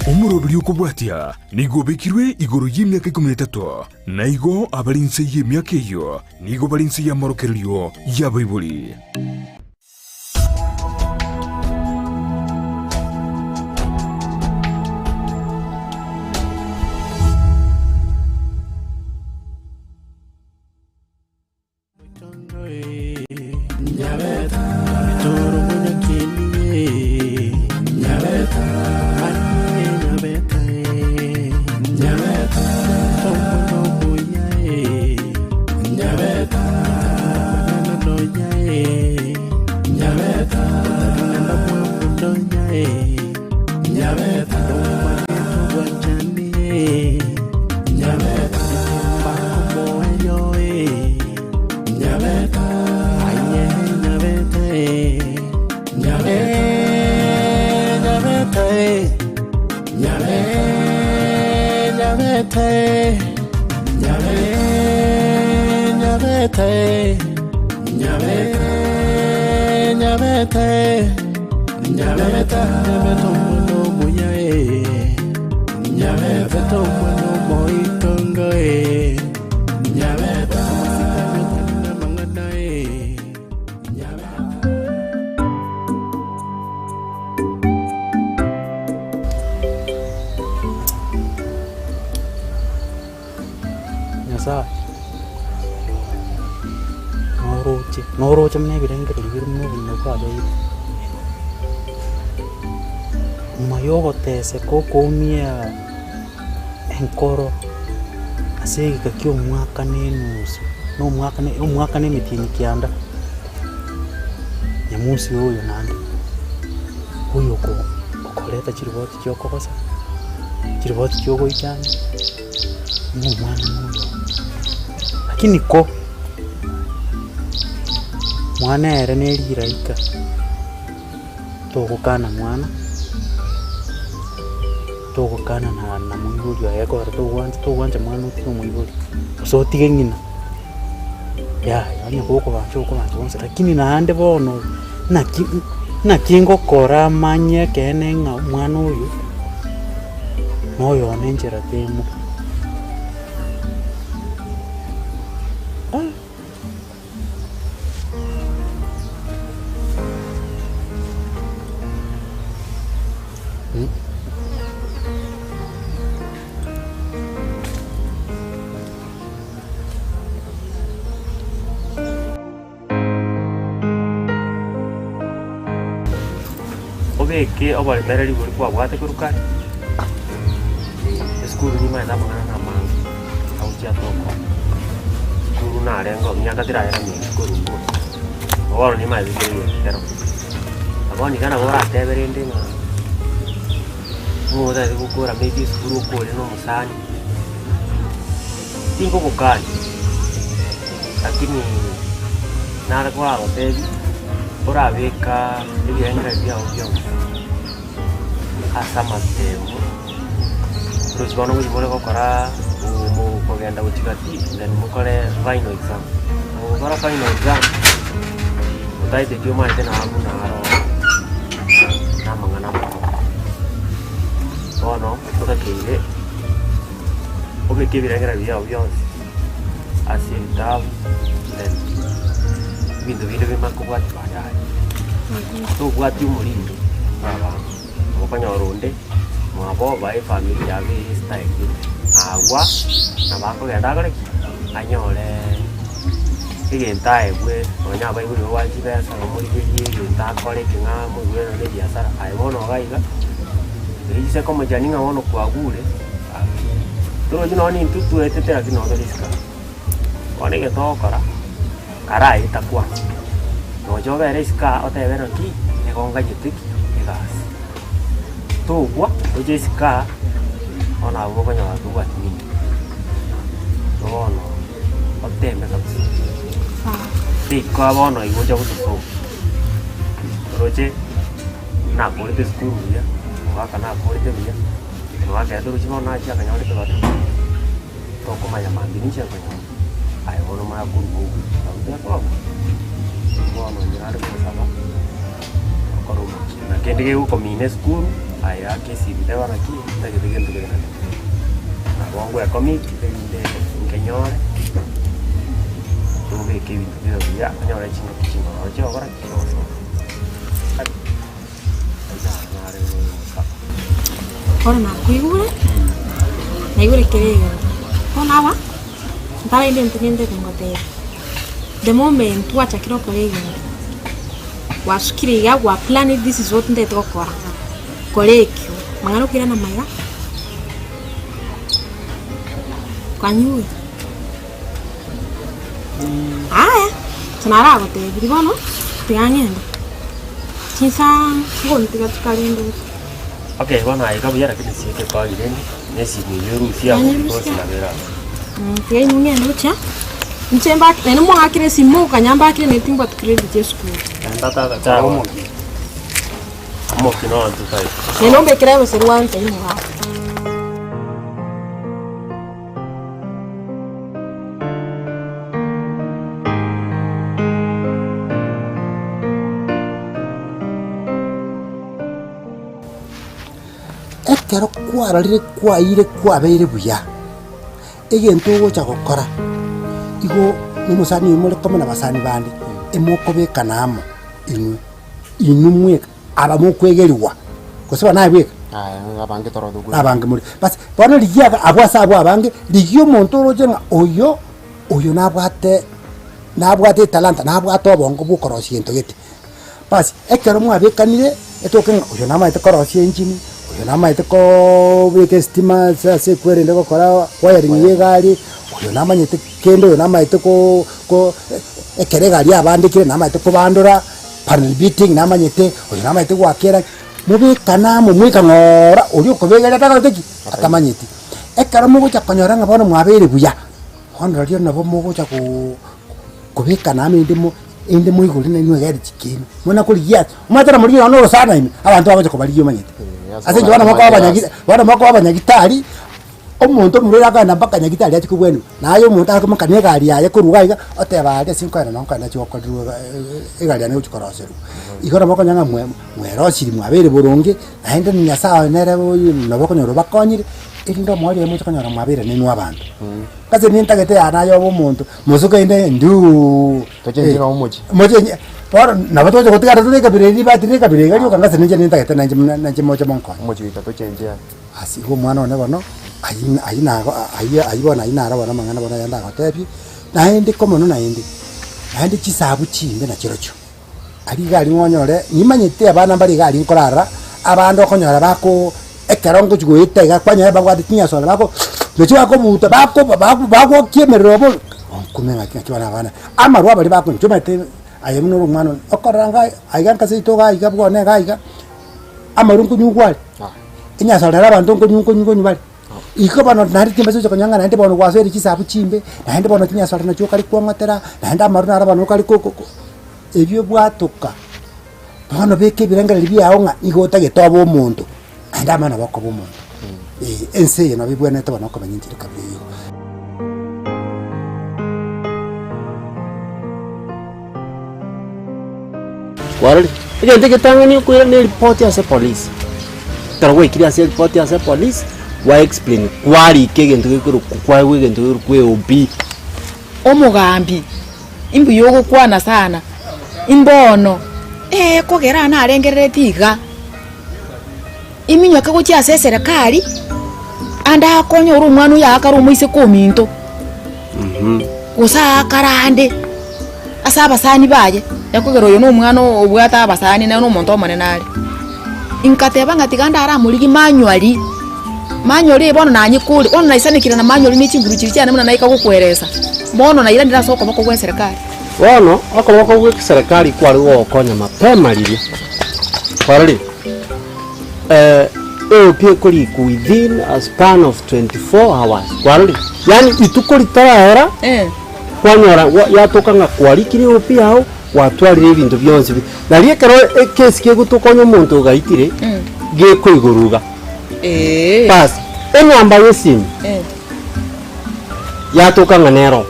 Omoroberi okobwatia nigo obekirwe igoro y'emiaka ikomi na etato, na igo abare inse y'emiaka eyio nigo bare inse y'amorokererio y'abaibori. Nyasae, noroche noroche buna ebirengererio bire buna obogima bwabeire, nyuma ya ogoteseka okoumia enkoro ase egeka kia omwaka na enusu, na omwaka na omwaka na emetienyi kianda, nyamusi oyo naende, oyo oko okoreta chiripoti chia okogosa, chiripoti chia ogoichana. Ng'a omwana noyo one. Lakini ko, mwana ere ne rilaika, togokana mwana, togokana na na moibori oye ekero togwancha togwancha mwana otige omoibori, gose otige ng'ina, yaya onye gokobancha okobancha bonsi lakini naende bono naki naki ngokora manye ekeene ng'a omwana oyo. Noyone enchera temo. Obeke oboremereri boria kwabwate korwa kare, esukuru nimaete amang'ana namange agochia tokora, esukuru narenge oo miaka terarera minto korwa igoro, bono nimaete kera egento kero. Na bono iga nabo oratebe rende ng'a ng'o otagete gokora maybe esukuru okore na omosani, Tinkogokania, lakini nare koragotebie orabeka ebirengererio biao bionsi ase amatemo, oroche bono ngochia more gokora kogenda gochia gati then mokore final exam. Mogokora final exam, otaeteti omanyete naro buna aro na amang'ana amakong'u. Bono otakeire. Obeke ebirengererio biao bionsi ase ebitabu then ebinto binde bimanye kobwatia baadaye. Tobwati omorindo bwa abanto, okonyora onde mwabo obae efamiri yabo eye estyle gete, agwo nabo akogenda akore ki? Anyore egento aegwe nonya abaibori babwate chibesa bamorigerie egento akore ekeng'ao moigwe nonye na ebiasara, aye bono iga iga, erio komochani ng'a bono kwagure. Torochi nonya nintwe twetete lakini nonya tore isiko aa. Bono egento ogokora, karaeta kwanza, nocha obere isiko aa otebe naki, nigo nganyete ki? Egasi. Tokwa, oche isiko aa, bono abwo okonyora tobwati minto. Bono oteme kabisa, riko bono igo ocha gotosoma, oroche nakorete esukuru buya, omogaka nakorete buya. Omogaka etorusia bono nachia akanyora ekebago tokomanya mambia ninche nkonyora, aye bono omanye korwa obuya nabo tekoba, bono inche nare kogosaba okore omokia. Na kende gegokomina esukuru. Aye aka esimi teba naki ntagete gento kere na gete. Nabo ngoecommit erinde nkenyore, tobeke ebinto bibe buya, onyore chingaki chingororo chiogokora ki? Chiogosoma. Nare gosaba. Bono nakoigure, naigure kera egento. Bono aba, ntarende intwe nintete ngotebia, the moment gwachakire gokora egento, gwasukire iga gwa plan this is what ntagete gokora, kora ekio, mang'ana okoirana magega, kwanyigure? Aya, inche naragotebirie bono, tiga ng'ende, chinsa ngontiga chikarende gose. Okay, bono aye iga buya lakini siete ebagi rende, na esimi eywo erusie abwo because nabo erabe. Tiga inwe ng'ende gochia, inche mbake naende mwang'akera esimi mogokanya mbakere naende timbwati credit ya esukuru. Enda tata chabo. Omoki no totari. Naende ombekere ebese rwante inwe gaki. Ekero kwarorire kwaiyire kwabeire buya, egento ogocha gokora, igo na omosani oyo more komo na abasani bande, emokobekana amo inwe, inwe mweka aba mokwegerigwa, gose banaye bweka? Abange more. Bas bono rigia iga abwo ase abwo abange, rigia omonto oroche ng'a oyo, oyo nabwate nabwate etalanta, nabwate obongo bwa okorosia egento gete. Basi, ekero mwabekanire, etoke ng'a oyo namaete korosia engine, oyo namaete koobeka estima ase ase ekwerende gokora wiring ya egari, oyo namanyete kende, oyo namaete ko ko ekero egari yabandekire namaete kobandora, panel beating namanyete, oyo namaete goaka erangi, mobekane amo mweka ng'oora oria okobegeria atagorete ki? Atamanyeti. Ekero mogocha konyora ng'a bono mwabeire buya, bono rirorio nabo mogocha koo kobekana amo ende mo ende moigore nainwe egari chikenu, muna korigia ase, omanyete na morigia nonye na orosana ime, abanto bagocha kobarigia omanyete. Ase eng'encho bono mokoba abanyagi bono mokoba abanyagitari, omonto omorwaire akogenda mpaka nyagitari achie kobweniwa, naye omonto akomoka na egari yaye korwa iga iga, oteba aria ase nkoenda noo nkoenda nachie gokorerwa iga egari yane egochi koroserwa. Igo nabo okonyora ng'a mwe mwerosirie mwabeire boronge, naende nyasaye oyo nere oyo nabo okonyora obakonyire, erinde omoerio oye moche konyora mwabeire nainwe abanto. Ase nintagete yane aye obe omonto, mosuke inde nduuuu. Tochenche noo omochie. Mochenye, bono nabo togocha gotigara tore ekabira eri ribati rire ekabira iga rioka ng'a ase ninche nintagete nainche muna nainche moche monkonye. Omochie goika tochenche aya. Ase igo omwana one bono, ayio ayio nago ayio ayio bono ayio naro bono amang'ana bono aya ndagotebie, naende komono naende, naende chisabu chimbe nachirochio. Aria iga aria onyore, nimanyete abana mbare iga aria nkorara, abande okonyora bako ekero ngochia goeta iga kwanyora babwate chinyasore bako nachio bakobuta bako bago bagokia emerero obo, nkume ng'aki ng'aki bono abana, amarwa baria bakonywa omanyete aye buna ore omwana one, okorora ng'a aiga nka seito iga aiga bwane iga aiga, amarwa nkonywa are, enyasore ere abanto nkonywa nkonywa nkonywa bare. Igo bono naende chimbesa ocha konyora ng'a naende bono gwasoire chisabu chimbe, naende bono chinyasore nachio okare kwang'otera, naende amarwa naro bono okare ko ko ko ebio bwatoka. Bono beka ebirengererio biago ng'a nigo otagete obe omonto, naende amo nabo okoba omonto. Eh, ense eye nabo ebwenerete bono okomenya enchera kabira eyio igo. Kwarorire? Egento egetang'ani okoira na eripoti ase polisi. Ekero gwaikire ase eripoti ase polisi, gwa explain, kwarika egento gekorokwa kwaegwa egento gekorokwa AOB. Omogambi, imbuya ogokwana sana, imbono, ee kogera narengereretie iga, iminyoke gochia ase eserekari, ande akonyore omwana oyo aakare omoiseke ominto, gose aakare ande, ase abasani baye, ekogera oyo na omwana obwate abasani nere na omonto omonene are. Nkateba ng'a tiga ndaramorigie manually, manually bono nanyekore, bono naisanekire na manually na echinguru chiria chiane buna naika gokoeresa, bono nairanire ase okoboko gwa eserekari. Bono okoboko gwa eserekari kware gogokonya mapema riria, kwarorire? AOP ekorikwa within a span of 24 hours, kwarorire? Yaani rituko ritarahera, kwanyora yatoka ng'a kwarikire AOP yao, gwatwarire ebinto bionsi pi. Nari ekero ekesi kegotoka onye omonto ogaitire, gekoigorwa iga. Bas, enamba ya esimi, yatoka ng'a nero.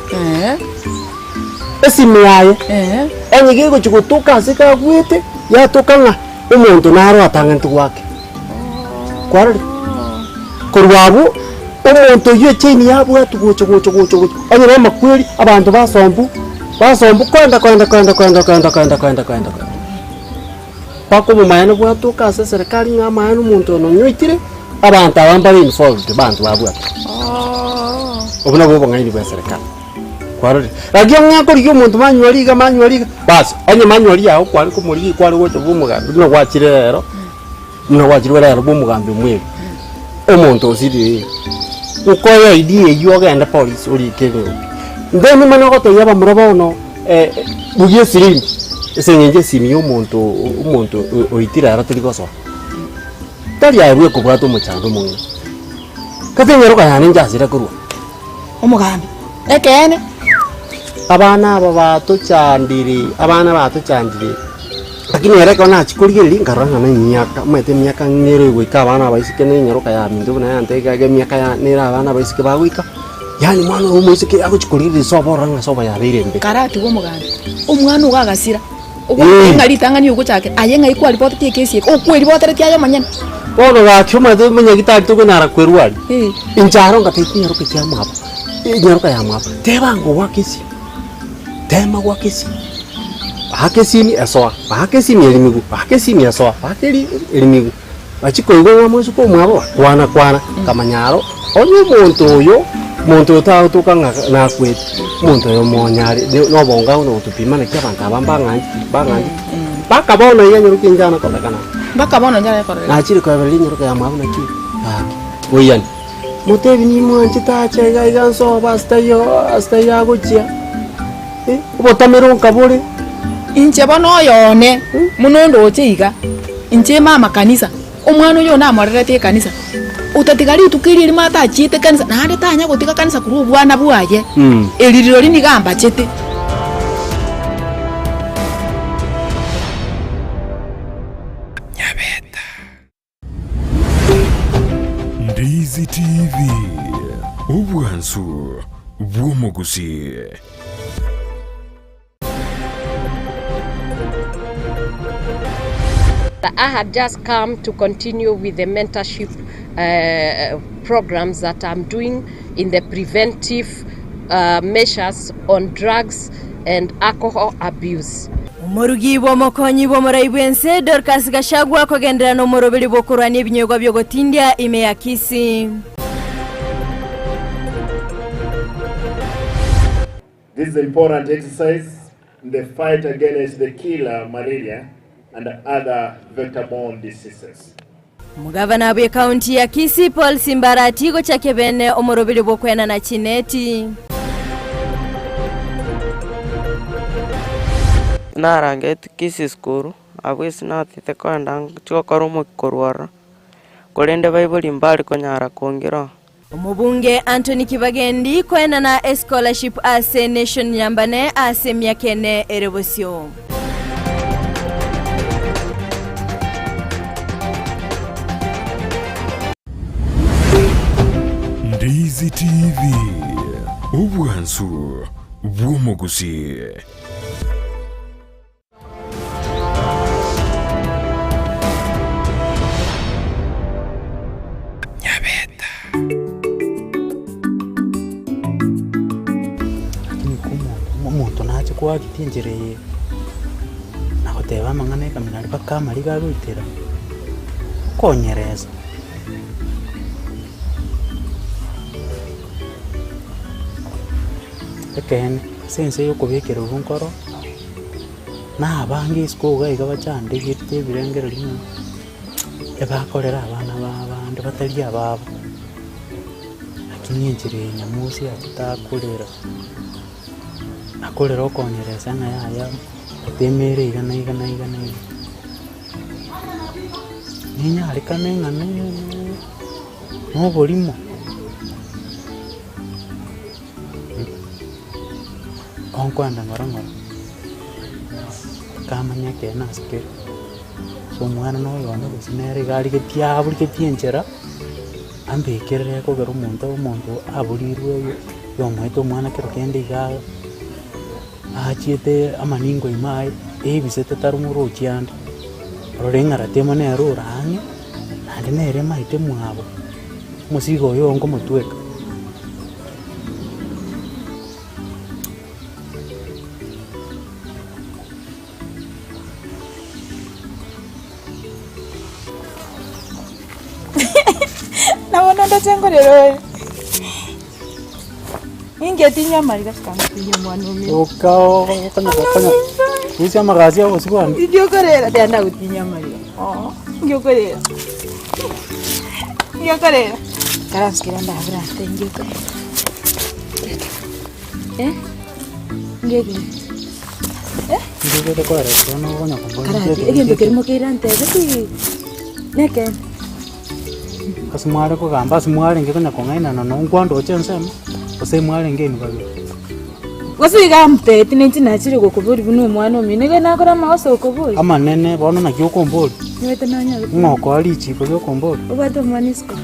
Esimi yaye, onye gegochia gotoka ase kagwete, yatoka ng'a omonto naro atang'anete goaka. Kwarorire? Korwa abwo, omonto oyio echain yabwatwa gocha gocha gocha gocha, onye na amakweri, abanto basombu, basombu koenda koenda koenda koenda koenda koenda koenda koenda koenda. Mpaka obomaene bwatoka ase eserekari ng'a amaene omonto oyo nonye oitire, abanto aba mbare involved, abanto babwatwa. Obwo nabwo obong'aini bwa eserekari. Kwarorire? Lakini ong'e korigia omonto manually iga manually iga, bas, onye manually yago kware komorigia kware gocha bwa omogambi buna gwachire rero, buna gwachirwe rero bwa omogambi omweri, omonto osirire iga, nkoe ID eywo ogende polisi orike ebirobi. Then omanye gotebia abamura bono bugia esirimbi, ase eng'encho esimi ya omonto omonto oitire aro teri gosoa, tari aye bweka obwate omochando omong'ina, kata enyaroka yane inchasire korwa. Omogambi, Ekeene. Abana aba batochandire, abana batochandire, lakini ere ekero nachia korigereria nkarora ng'a na emiaka, omanyete emiaka ng'a ere goika abana abaiseke na enyaroka yaminto buna yantebia ekiagera emiaka ya nere abana abaiseke bagoika, yaani omwana oyo omoiseke agochia korigereria sobo orore ng'a sobo yabeire embe. Karatigwe omogambi, omwana ogo agasira, ogoteba ng'a ritang'ani ogochakera, aye ng'ai kwaripotetie ekesi eke, okweripoteretie aye omonyene. Bono gaki omanyete omonyagitari tokonyara kwerwaria, inche aro ngatebia chinyaroka chiamwabo, enyaroka yamwabo, teba ng'a ogoaka esimi, tema goaka esimi, baaka esimi esoa, baaka esimi erimigu, baaka esimi esoa, baaka eri erimigu. Bachia koigwa ng'a moiseke omwabo bakwana kwana, nkamanya aro, onye omonto oyo, omonto oyo tagotoka ng'a nakwete, omonto oyo omonyare na obongo agwo na gotopima naki abanto aba mbang'ancheti mbang'ancheti, mpaka bono iga nyaroke inche ana korekana. Mpaka bono inche nare kororekana. Nachire koebereria enyaroka ya mwabo naki gaki, oiyane, motebi nimwanchete ache iga iga nsobo ase taiyo ase taiyo agochia, obotamero nkabore. Inche bono oyone, buna ondoche iga, inche ime amakanisa, omwana oyo namorerete ekanisa, otatiga rituko erio erimo atachiete kanisa, naende tanya gotiga kanisa korwa obwana bwaye, eri rirorio nigo ambachete. Ndizi TV, obwansu bw'omogusii. I had just come to continue with the mentorship uh, programs that I'm doing in the preventive uh, measures on drugs and alcohol abuse. Omorugi bw'omokonyi bw'omorai bw'ense Dorcas Gachagua kogenderera nomoroberi bw'okorwania ebinywegwa bi'ogotindia ime ya Kisii. This is important exercise in the fight against the killer malaria and other vector-borne diseases. Omogavana bw'ekaunti ya Kisii Paul Simbarati gochakia bene omoroberi bw'okoenana chineti. Narangetie Kisii School, abwo ase natete kogenda nchie gokora omokia korwa ororo, korende baibori mbare konyara kongira oo. Omobunge Anthony Kibagendi koenana escholarship ase Nation Nyambane ase emiaka ene ere bosio. Ndizi TV, obwansu bw'omogusii. Lakini omonto omonto nache koagita enchera eye, na goteba amang'ana ekamina aria mpaka amariga agoitera, okonyeresa. Ekeene, ase ense y'okobekererwa nkoro, na abange isiko iga iga bachandegete ebirengererio ng'a ebakorera abana ba abande batari ababo, lakini enchera eye nyamosi achete akorera, akorera okonyeresa ng'a yaya otemere iga na iga na iga na iga. Nenyarekane ng'a na oborimo. Onkwenda ng'ora ng'ora, nkamanya ekeene ase kere, ase omwana na oyone gose nere iga arigetie aborigetie enchera, ambekerere ekogera omonto omonto aborirwe oyo oyomoete omwana kero kende iga achiete amaningo ime aye, ebisete tari morochi ande, orore eng'arati emo nere ore ang'e. Naende nere maete mwabo, omosigo oyo oo nkomotweka. Nabo nondoche nkorera oyo. Ninche tinyamariga tikamatinya omwana omino. Rusia amagasi obosio bwane. Inki okorera? Tiga ndagotinyia amariga. Oo, inki okorera? Inki okorera? Ikaransa kera ndabera ase inki okorera? Eh? Inki ekere? Eh? Karati, egento keria mokeira ntebe ki? Nekeene. Ase mware kogamba ase mwarenge konya kong'ainana noo nkwandoche ensemo, gose mwarenge inwe babere. Gose iga amotebeti nainche nachire gokoboria buna omwana omino, iga nakore amagoso okoboria. Amanene, bono naki okomboria? Nibaete nanyare Ng'o okoa richiiko riokomboria? Obwate omwana isiko.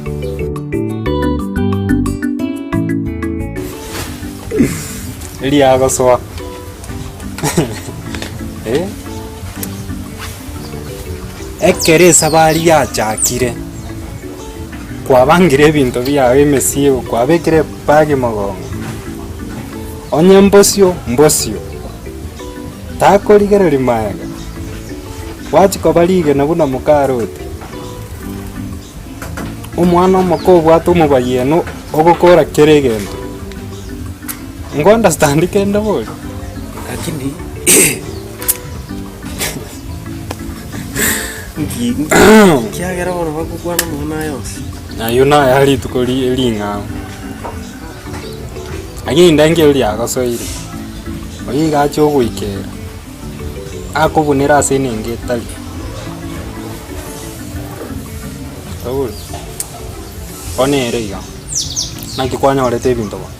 Eriagosoa eh. Ekero esabari yachakire, kwabangire ebinto biago emesigo, kwabekire ebag mogongo, onye mbosio mbosio, takorigereria maega, gwachia koba rigena buna mokaroti. Omwana omoke obwate omobayeno ogokora kera egento, ngo understand kende bori? Lakini nki kiagera bono bagokwana amang'ana aya onsi? Ayio naye rituko ri- ring'ao. Lakini ndenge erio riagosoire, oyo iga ache ogoikera, akobunera ase enengo etari. Sauli, bono ere iga, naki kwanyorete ebinto bono?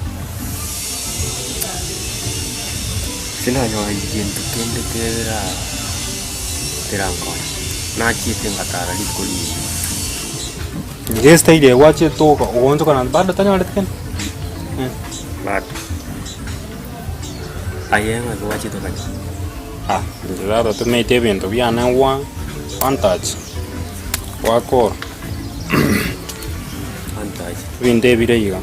Tinanyora gento kende kera kerankonye, nachiete ngatara rituko rigima. Iga estyle eye gwachete oga ogoonchoka naende bado tanyoreti kende? Eh. Bado. Aye ng'aki gwachete okanyora? Ah, inche tata tomaete ebinto biane one one touch, gwakora. One touch. Ebinto ebire iga.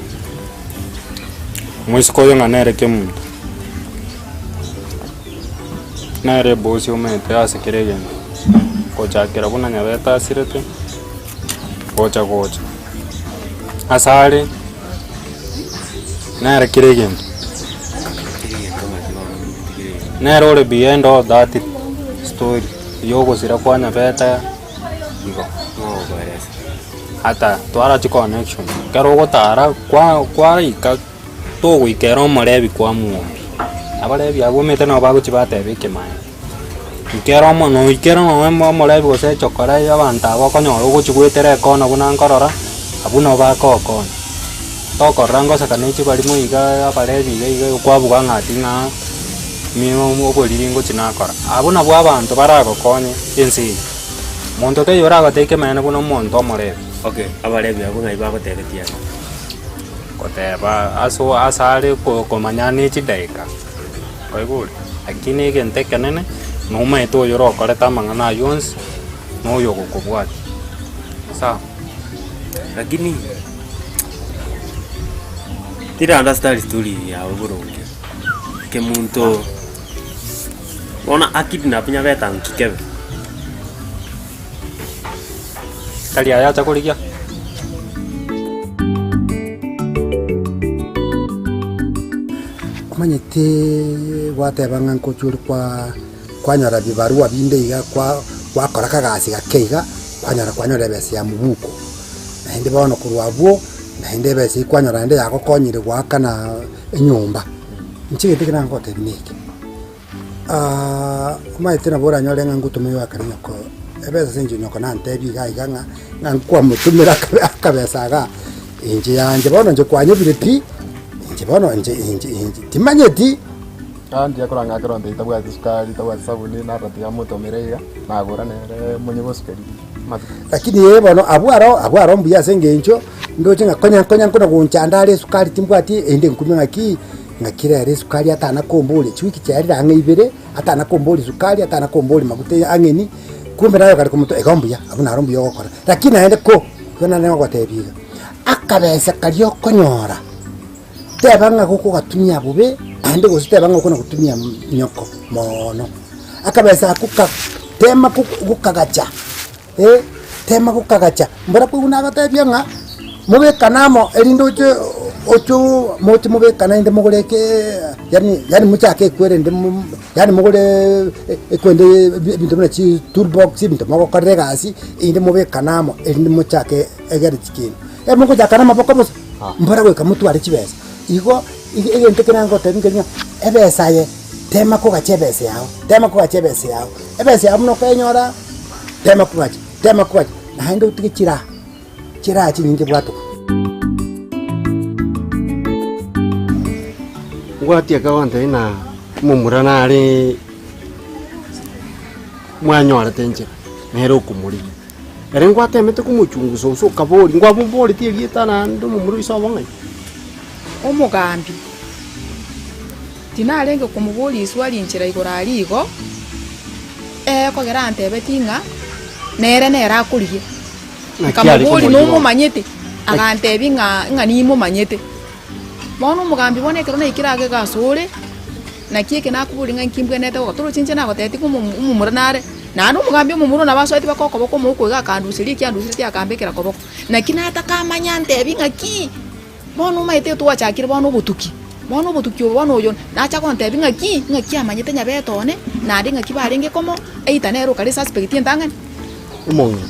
Omoiseke oyo ng'a nere kemunto, nere ebosi omanyete ase kera egento, gochakera buna nyabete asirete, gocha gocha, ase are, nere kera egento, nere ore behind all that story ya ogosira kwa nyabete igo. Ata twara chiconnection, ekero ogotara kwa kwaraika togoika ere omorebi kwamuombia, abarebi abwo omanyete nabo bagochia bateba ekemaya. Ekero omo noikera nonye omorebi gose echokora ya abanto aba okonyora ogochia goetera ekona buna nkorora, abwo nabo bakogokonya. Tokorora ngoseka ne chibarimo igaa abarebi iga iga okwabuga ng'a ati ng'a oboriri ngochia nakora. Abwo nabwo abanto baragokonye ense eye. Monto taiyo oragotebie ekemanyererio buna omonto omorebi. Okay, abarebi abwo ng'ai bagotebetie aya? Goteba aso asare ko- komanya ne chidaeka, kwaigure? Lakini egento ekenene, nomaete oyo orokorete amang'ana aywo onsi, na oyo ogokobwatia, sawa. Lakini tira understand story yabo boronge, kemunto. Bono akidnap nyabeta nki kebe? Tari aya acha korigia. Omanyete gwateba ng'a nkochia ore kwa kwanyora vibarua binde iga kwa gwakora kagasi gake iga, kwanyora kwanyora ebesa ya mobuko. Naende bono korwa abwo, naende ebesa eywo kwanyora naende yagokonyire goakana enyomba. Inche egento ekio nagotebia neke, omanyete nabo oranyore ng'a ngotoma oyoakane nyoko ebesa ase eng'encho nyoko nantebia iga iga ng'a ng'a nkwamotomera akabe akabesa igaa, inche yanche bono inche kwanyebire pi, inche bono inche inche inche timanyeti. Aunty akoranga ekero ontebia tabwati sukari, tabwati sabuni, narora tiga motomere iga, nagora nere monye gosukeria amatuko. Lakini ee bono abwo aro abwo aro mbuya ase eng'encho, ndoche ng'a konya konya nkona gonchanda are esukari timbwati, erinde nkume ng'aki, ng'aki rero esukari atana komboria chiwiki chiarire ang'e ibere, atana komboria sukari, atana komboria maguta ang'eni, Kumbe naye okare komoto igo mbuya, abwo naro mbuya ogokora. Lakini naende ko, igo naende ngogotebia iga, akabesa karia okonyora, teba ng'a gokogatumia bobe, naende gose teba ng'a okona gotumia nyoko moono. Akabesa ako ka tema gokagacha eh, tema gokagacha, mbora koigwa nagotebia ng'a mobekane amo erinde oche oche moche mobekane naende mogore ekeeee yaani yaani mochake ekwere ende mo yaani mogore ekwende ebinto buna chi toolbox ebinto mogokorera egasi, erinde mobekane amo erinde mochake egere chikenu. Emogochaka na amaboko bosa, mbora goika motware chibesa. Igo egento ekere nagotebia nkeria ng'a ebesa aye tema kogacha ebesa yago, tema kogacha ebesa yago, ebesa yago buna okoenyora. Tema kogacha, tema kogacha, naende otige chiraa, chiraa chinyinge bwatoka. Ngwatie akagontebia ng'a omomura nare mwanyorete enchera, nere okomorigia. Ere ngwatemete komochungusa gose okaboria, nkwamoboretie erieta naende omomura oise obo ng'ai? Omogambi, tinarenge komoboria iswari inchera igoro aria igo, ekogera antebetie ng'a nere nere akorigia. Naki are Nkamoboria komorigia bono? nomomanyete? Agantebia ng'a ng'a nimomanyete. Bono omogambi bono ekero naikire age iga asore, naki eke nakoboria ng'a nki mbwenerete gokora, torochi inche nagotebetie ng'a omo omomura nare, naende omogambi omomura nabo asoete mpaka okoboko omouko iga akanduseria eki anduseretie akambekera koboko. Naki natakamanya antebi ng'aki. Bono omanyete twachakire bono obotuki, bono obotuki obo bono oyo nacha gontebia ng'aki, ng'aki amanyete nyabete one, naende ng'aki barenge komo, either nere okare suspect entang'ani. Omong'ina,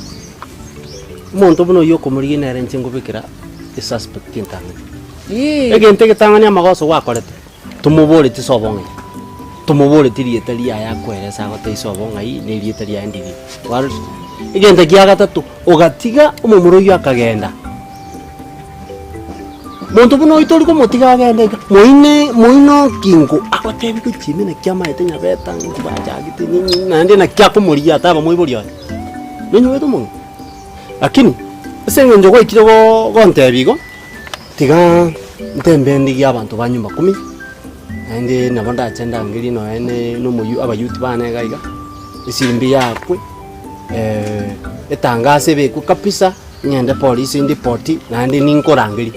omonto buna oyio okomorigia nere inche nkobekera esuspect entang'ani. Egento egetang'ani amagoso gwakorete, tomoboreti ase obong'ai, tomoboreti rieta riaye akoeresa agotebi ase obong'ai na erieta riaye ndiri. Kwarorire? Egento kia gatato, ogatiga omomura oyio akagenda. Monto buna oyio tori komotiga agende iga, moine moine okingo agotebi gochia ime naki amaete nyabeta nki bachagete nini naende naki akomorigia ataba moibori oye, nonyorete omong'ina. Lakini ase eng'encho gwaikire goo gontebia igo, tiga ntembe ndigie abanto ba nyumba kumi, naende nabo ndache ndangerie nonya ne na omoyu abayouth bane iga iga, esimbi yakwe etangaso ebekwe kabisa. Ng'ende polisi ndipoti naende ninkorangerie,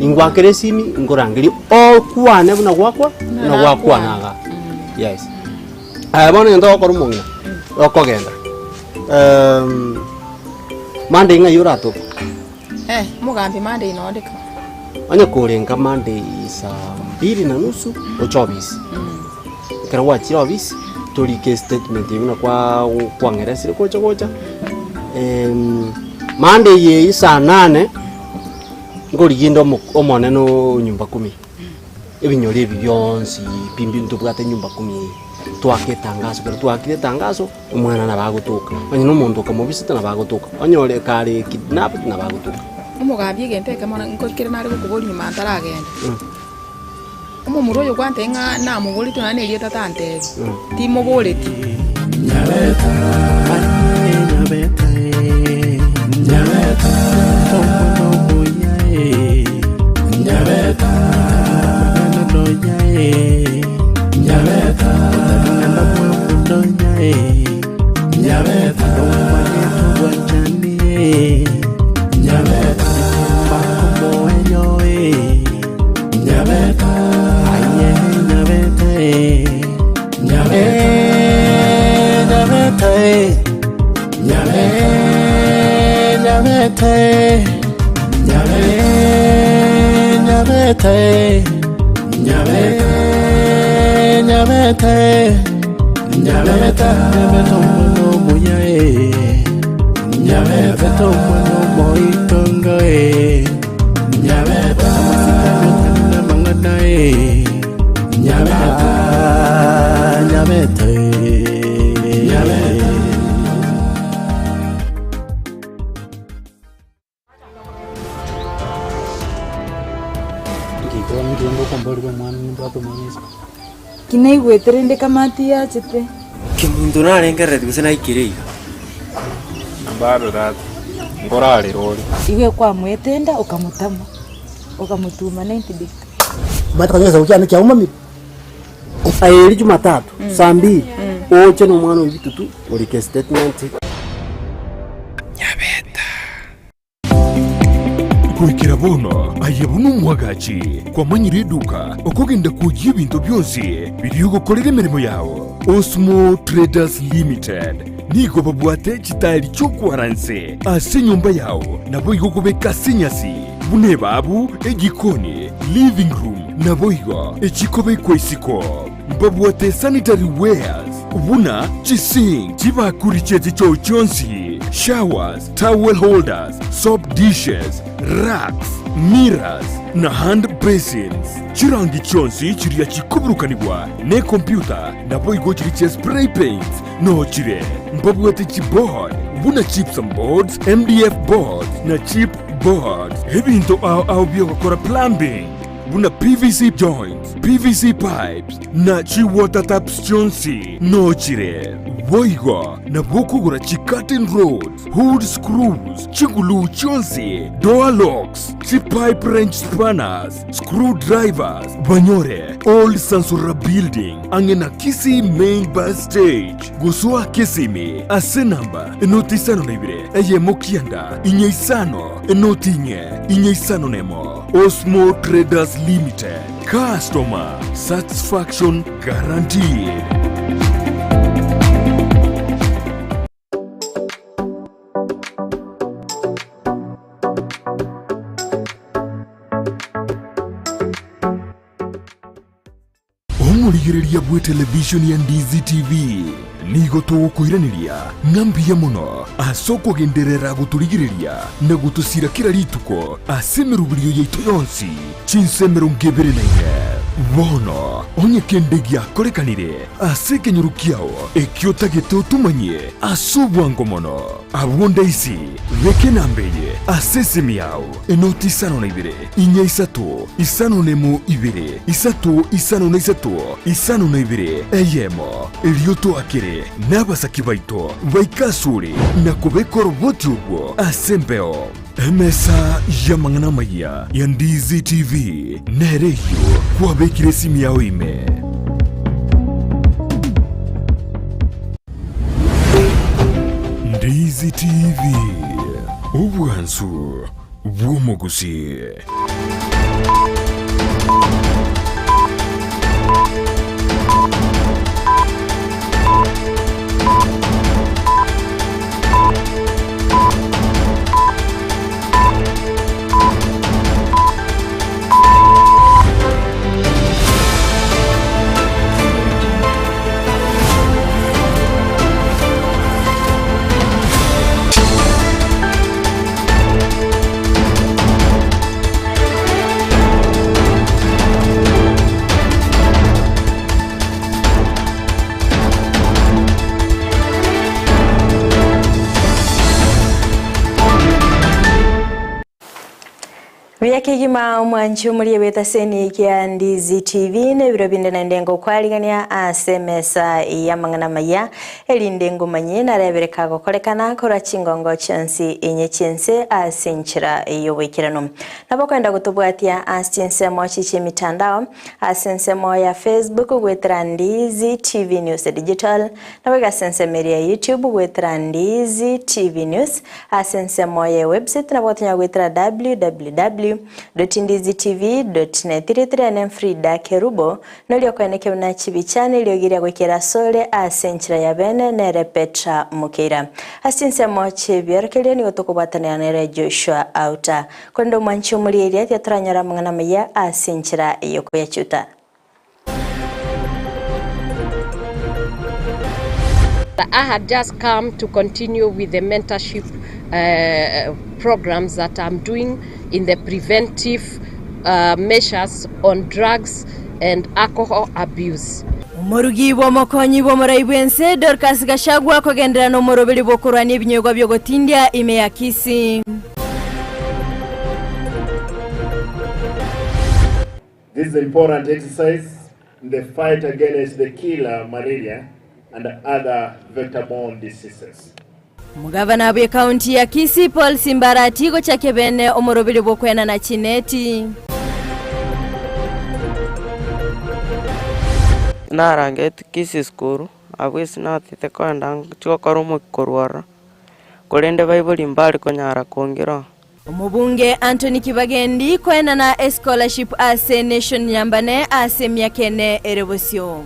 ningwakere esimi nkorangerie okwane buna gwakwa buna gwakwana igaa, yes. Aya bono egento ogokora omong'ina, okogenda Monday ng'ai oratoke? Eh, omogambi Monday nondeka. Onye korenka Monday saa mbili na nusu oche ofisi, ekero gwachire ofisi torike estatement buna kwa kwang'eresire gocha gocha. Monday eye saa nane, nkorigia inde omo omonene o nyumba kumi, ebinyoro ebi bionsi pi mbi ntobwate nyumba kumi eye, twake etangaso, ekero twaakire etangaso, omwana nabo agotoka, onye na omonto okamobisete nabo agotoka, onye ore kare kidnapped nabo agotoka. Omogambi egento ekemo nkorikere nare gokoboria nyuma ntaragenda. Omomura oyo gwantebia ng'a namoboretie nonya nerieta tantebia, timoboreti. Ki naigwete rende kamati yachete. Kemunto narengereretie gose naikire iga. Bado tata, nkorarera ore. Igo kwamoete enda okamotama, okamotuma 90 days. Omanyete konya egesaku kiane kiaumamire. Aye eri Jumatatu saa mbili oche na omwana oyo bitutu orike statement. Goikera bono aye buna omwagachi kwamanyire eduka okogenda kwoyia ebinto bionsi biria ogokorera emeremo yao. Osmo Traders Limited nigo babwate chitaeri chi'okwara nse ase enyomba yao naboigo okobeka ase enyasi buna ebabu, ejikoni, living room naboigo echikobekwa isiko. Mbabwate sanitary wares buna chisink, chibakuri chie chichoo chionsi, showers, towel holders, soap dishes, racks, mirrors, na hand basins. Chirangi chionsi chiria chikoburukanigwa nekompyuta naboigo chiria chia spray paints noo chire. Mbabwate chiboard buna gypsum boards, MDF boards na chip boards. Ebinto ao ao biogokora plumbing buna PVC joints, PVC pipes na chi water taps chionsi noo chire. Boigo nabo okogora chi curtain rods, hood screws, chiguluu chionsi, door locks, chi pipe wrench spanners, screw drivers, banyore Old Sansura Building ang'e na Kisii Main Bus Stage. Gosoa Kisimi ase enamba enoti isano na ibere eyemo kianda inye isano enoti inye inye isano nemo. Osmo Traders Limited, customer satisfaction guaranteed. Omorigereria bw'etelevishoni ya Ndizi TV, nigo togokoiraneria ng'a mbuya mono ase okogenderera gotorigereria na gotosira kera rituko ase emeroberio yaito yonsi chinsa 24. Bono onye kende giakorekanire ase ekenyoro kiao ekio otagete otomanyie ase obwango mono, abwo ndaisi beka enamba eye ase esimi yao. Enoti isano na ibere, inya isato, isano na emo ibere, isato isano na isato, isano na ibere, eyemo. Erio toakere nabasaki baito baike asore na kobeka oroboti orwo ase embeo. Emesa y'amang'ana amayia ya Ndizi TV nere eyio kwabekire esimi yao ime. Ndizi TV, obwansu bw'omogusii. Buya kegima omwanchi omorie bw'etaseni kia Ndizi TV na ebiro binde naende ngokwarigania ase emesa y'amang'ana amaya erinde ngomanye narebere kagokorekana korwa chingongo chionsi inye chi'ense ase enchera y'oboikeranu. Nabo okoenda gotobwatia ase chinsemo chi chi'emitandao ase ensemo ya Facebook goetera Ndizi TV News Digital Naboigo ase ensemo eria ya YouTube goetera Ndizi TV News, ase ensemo ye website nabo gotonyara goetera www.ndizitv.net. Rieta riane Frida Kerubo, noria okoenekia buna chibicha na eriogi ria goikera asore ase enchera ya bene nere Petra Mokeira. Ase chinsemo chi'ebiorokererio nigo tokobwatanera nere Joshua Auta. Korende omwanchi omorieria tiatoranyora amang'ana amaya ase enchera y'okoyachuta. I had just come to continue with the mentorship uh, programs that I'm doing in the preventive uh, measures on drugs and alcohol abuse. Omorugi bw'omokonyi bw'omorai bw'ense Dorcas Gachagua kogenderera nomoroberi bw'okorwania ebinywegwa bi'ogotindia ime ya Kisii. This is important exercise in the fight against the killer malaria and other vector-borne diseases. Omogavana bw'ekaunti ya Kisii Paul Simbarati gochakia bene omoroberi bw'okwenana chineti. Narangeti Kisii School, abwo ase natete kogenda nchie gokora omokia korwa ororo, korende baibori mbare konyara kongera oo. Omobunge Anthony Kibagendi koenana escholarship ase Nation Nyambane ase emiaka ene ere bosio.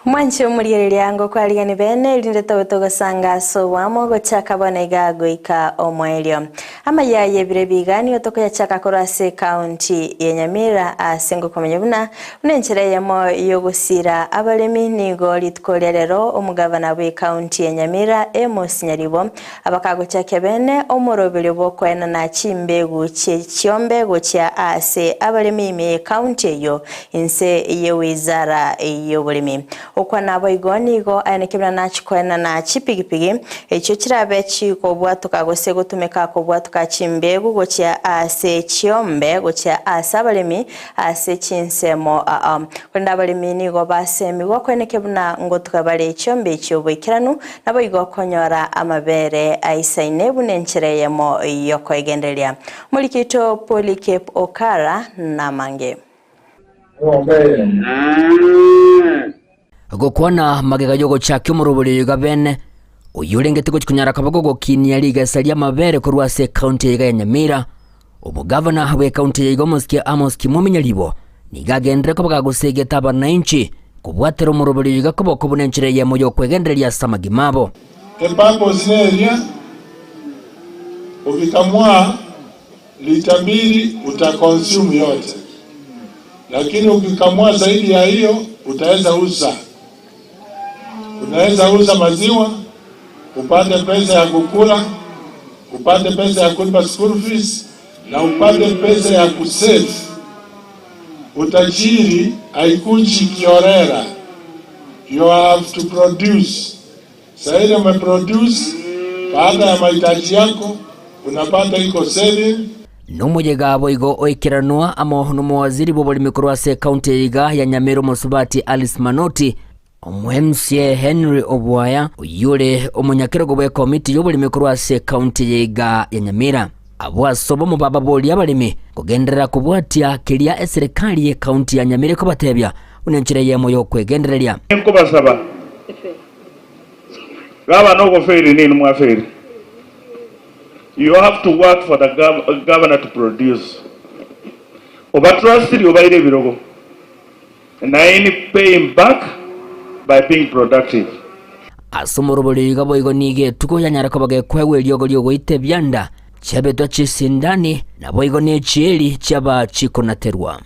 Mwanche omorigereria ngokwarigani bene, erinde tobe togosanga ase oboamo gochaka bono iga goika omoerio. Amaya y'ebiro ebiga nigo tokoyachaka korwa ase ekaunti ya Nyamira ase ngokomanya buna buna enchera eyemo y'ogosiira abaremi nigo rituko ria rero omogavana bw'ekaunti ya Nyamira Amos Nyaribo abakagochakia bene omoroberio bw'okoenana chimbegu chie chiombe gochia ase abaremi ime y'ekaunti eyio inse y'ewizara y'oboremi. Okwa naboigo nigo aeneke buna nachikoenana chipigipigi echio chirabe chikobwatoka gose gotumeka kobwatoka chimbegu gochia ase chiombe gochia ase abaremi ase chinsemo aa. Korende abaremi nigo basemigwa koeneke buna ngotuka bare chiombe echio boikeranu, naboigo konyora amabere aisaine buna enchera eyemo y'okoegendereria. Omoriki oito Polycape Okara namange. Gokwana magega y'ogochakia omoroberio oyo iga bene, oyio orengete gochia konyara koba gogokinia rigesa ri'amabere korwa ase ekaunti eye iga ya Nyamira, Omogavana bw'ekaunti eye iga omosike Amos Kimwami Nyaribo nigo agenderere koba gagosegeta abanainchi kobwatera omoroberio oyo iga koba okobuna enchera eyemo y'okwegendereria ase amagima abo. The purpose neria, ukikamua lita mbili uta consume yote, lakini ukikamua zaidi ya hiyo utaweza uza, unaweza uza maziwa upate pesa ya kukula, upate pesa ya kulipa school fees na upate pesa ya kusave. Utajiri haikuji kiholela, you have to produce. Saa ile umeproduce baada ya mahitaji yako unapata iko saving. Nomoyega boigo oikeranwa amo nomowaziri bw'oboremi korwa ase ekaunti eye iga ya Nyamira omosubati Alice Manoti, Omo-MCA Henry Obwaya oyio ore omonyakerogo bw'ekomiti y'oboremi korwa ase ekaunti eye iga ya Nyamira. Abwo ase obomo bababoria abaremi kogenderera kobwatia keria eserekari y'ekaunti ya Nyamira ekobatebia buna enchera eyemo y'okwegendereria. Nkobasaba, gavana ogoferi ninwe mwaferi, you have to work for the governor to produce. Obatrustiri obaire ebirogo, naende pay him back by being productive. Ase omoroberio oyo iga boigo nigo etugo yanyara koba gekoegwa eriogo ri'ogoita ebianda, chiabetwa chisindani, naboigo ne chieri chiaba chikonaterwa.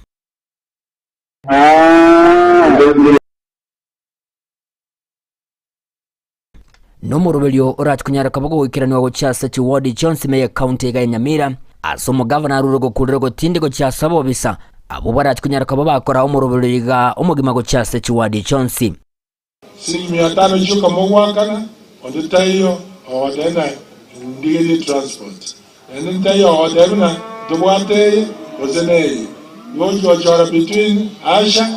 Nomoroberio orache konyara koba gogoikeranigwa gochia ase chiwodi chionsi ime y'ecounty iga ya Nyamira, ase omogavana arure gokurera ogotindi gochia ase abobisa, abwo barache konyara koba bakora omoroberio iga omogima gochia ase chiwadi chionsi. Siling mia tano chioka mogoakana, onde taiyo ogoteba ng'a ndigerie transport, naende ntaiyo ogoteba buna ntobwate eye gose neye. Igo ochi gochora between Asha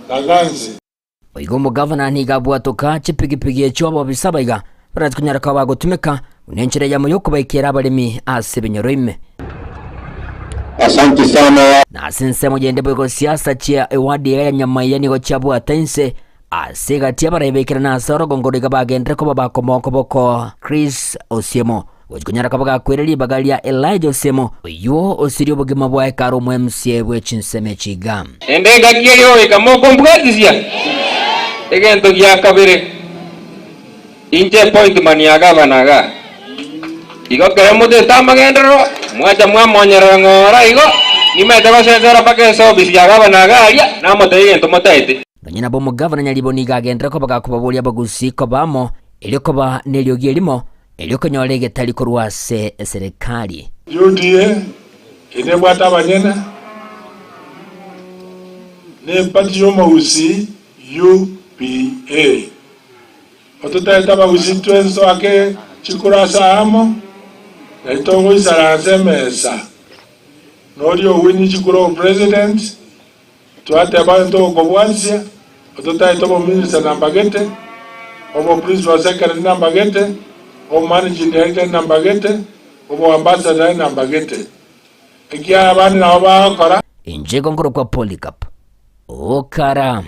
na Ganze. Boigo omogavana nigo abwatoka chipigipigi echio abobisa abaiga barache konyara koba bagotumeka buna enchera eyemo y'okobaikera abaremi ase ebinyoro ime. Asante sana. Na ase ensemo yende boigo siasa chia ewadi ya Nyamaiya nigo chiabwata inse ase egati y'abarai baikerana ase orogongo roiga bagenderere koba bakomoa okoboko Chris Osiemo gochia konyara koba gakwire ribaga ria Elijah Osiemo oyio osirie obogima bwaye kare omo MCA bwe chinsemo echi iga. Ende engaki eria goika mokombwatisia egento gia kabere, inche appointment ya gavana igaa. Igo ekero motete amagenderero, mwacha mwamonyerera ng'ora igo, nimanyete gosensera mpaka ase ofisi ya gavana iga aria, namotebia egento motaete. Nonya nabo omogavana Nyaribo nigo agenderera koba gakobaboria abagusii koba amo, erio koba neriogi erimo, erio konyora egetari korwa ase eserekari. UDA enebwate abanyene, ne eparty y'omogusii UPA. Ototaete abagusii twensi toake chikura ase aamo, nari togoisaransa emesa noria owini chikura obopresident, twateba onye togokobwatia, ototaete obominister namba gete, oboprincipal secretary namba gete, obomanaging director namba gete, oboambassador namba gete. Ekiagera abande nabo bagokora. Inche igo nkorokwa Polycarp. Okara.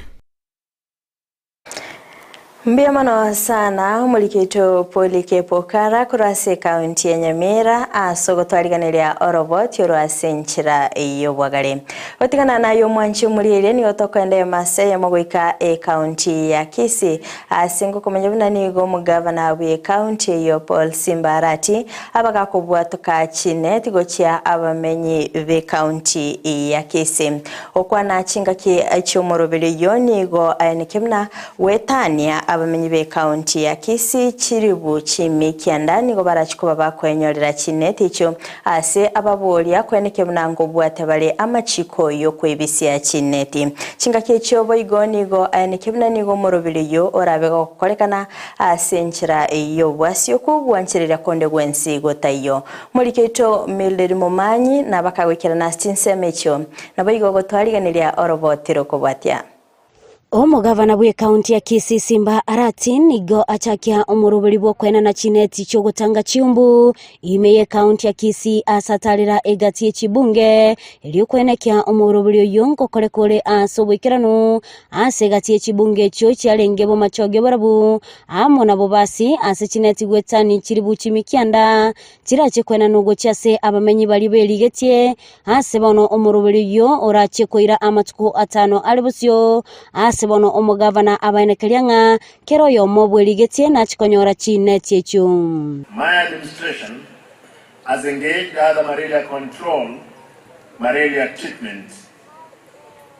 Mbuya mono sana omorikito Polike Pokara korwa ase ekaunti ya Nyamira ase ogotwariganeria oroboti orwo ase enchera y'obwagare. Gotigana naye omwanchi omorierie nigo tokoenda emasa eyemo goika ekaunti ya Kisii ase ngokomanya buna nigo omogavana bw'ekaunti eyio Paul Simba Arati abagakobwatoka chineti gochia abamenyi b'ekaunti ya Kisii. Gokwana chingaki chi'omoroberi oyio nigo ayaneke buna Goetania abamenyi b'ekaunti ya Kisii chilifu chimi kianda nigo barachi koba bakwenyorera chineti echio ase ababoria kweneke buna nkobwate bare amachiko y'okoibisia chineti. Chingaki echio boigo nigo ayaneke buna nigo omoroberi oyio orabe gokorekana ase enchera y'obwasioku gwanchereria konde gwensi gotaiyo. Morike oito Mildred Momanyi nabakagoikerana ase chinsemo echio naboigo gotwarigeneria oroboti rokobwatia. Omogavana bw'ekaunti ya Kisii Simba Arati nigo achakia omoroberi bw'okoenana chineti chi'ogotanga chiumbu ime y'ekaunti ya Kisii ase atarera egati ye chibunge erio koenekia omoroberi oyio ngokoreka ore ase oboikeranu ase egati ye chibunge echio chiarenge bomachoge borabu amo na bobasi ase chineti gwetani chiribu chimikianda chirache koenanwa gochia ase abamenyi baria berigetie Ase bono omoroberi oyio orachie koira amatuko atano are bosio, ase bono omogavana abaenekeria ng'a kera oyomo bwerigetie nachie konyora chineti echio. My administration has engaged other malaria control, malaria treatment,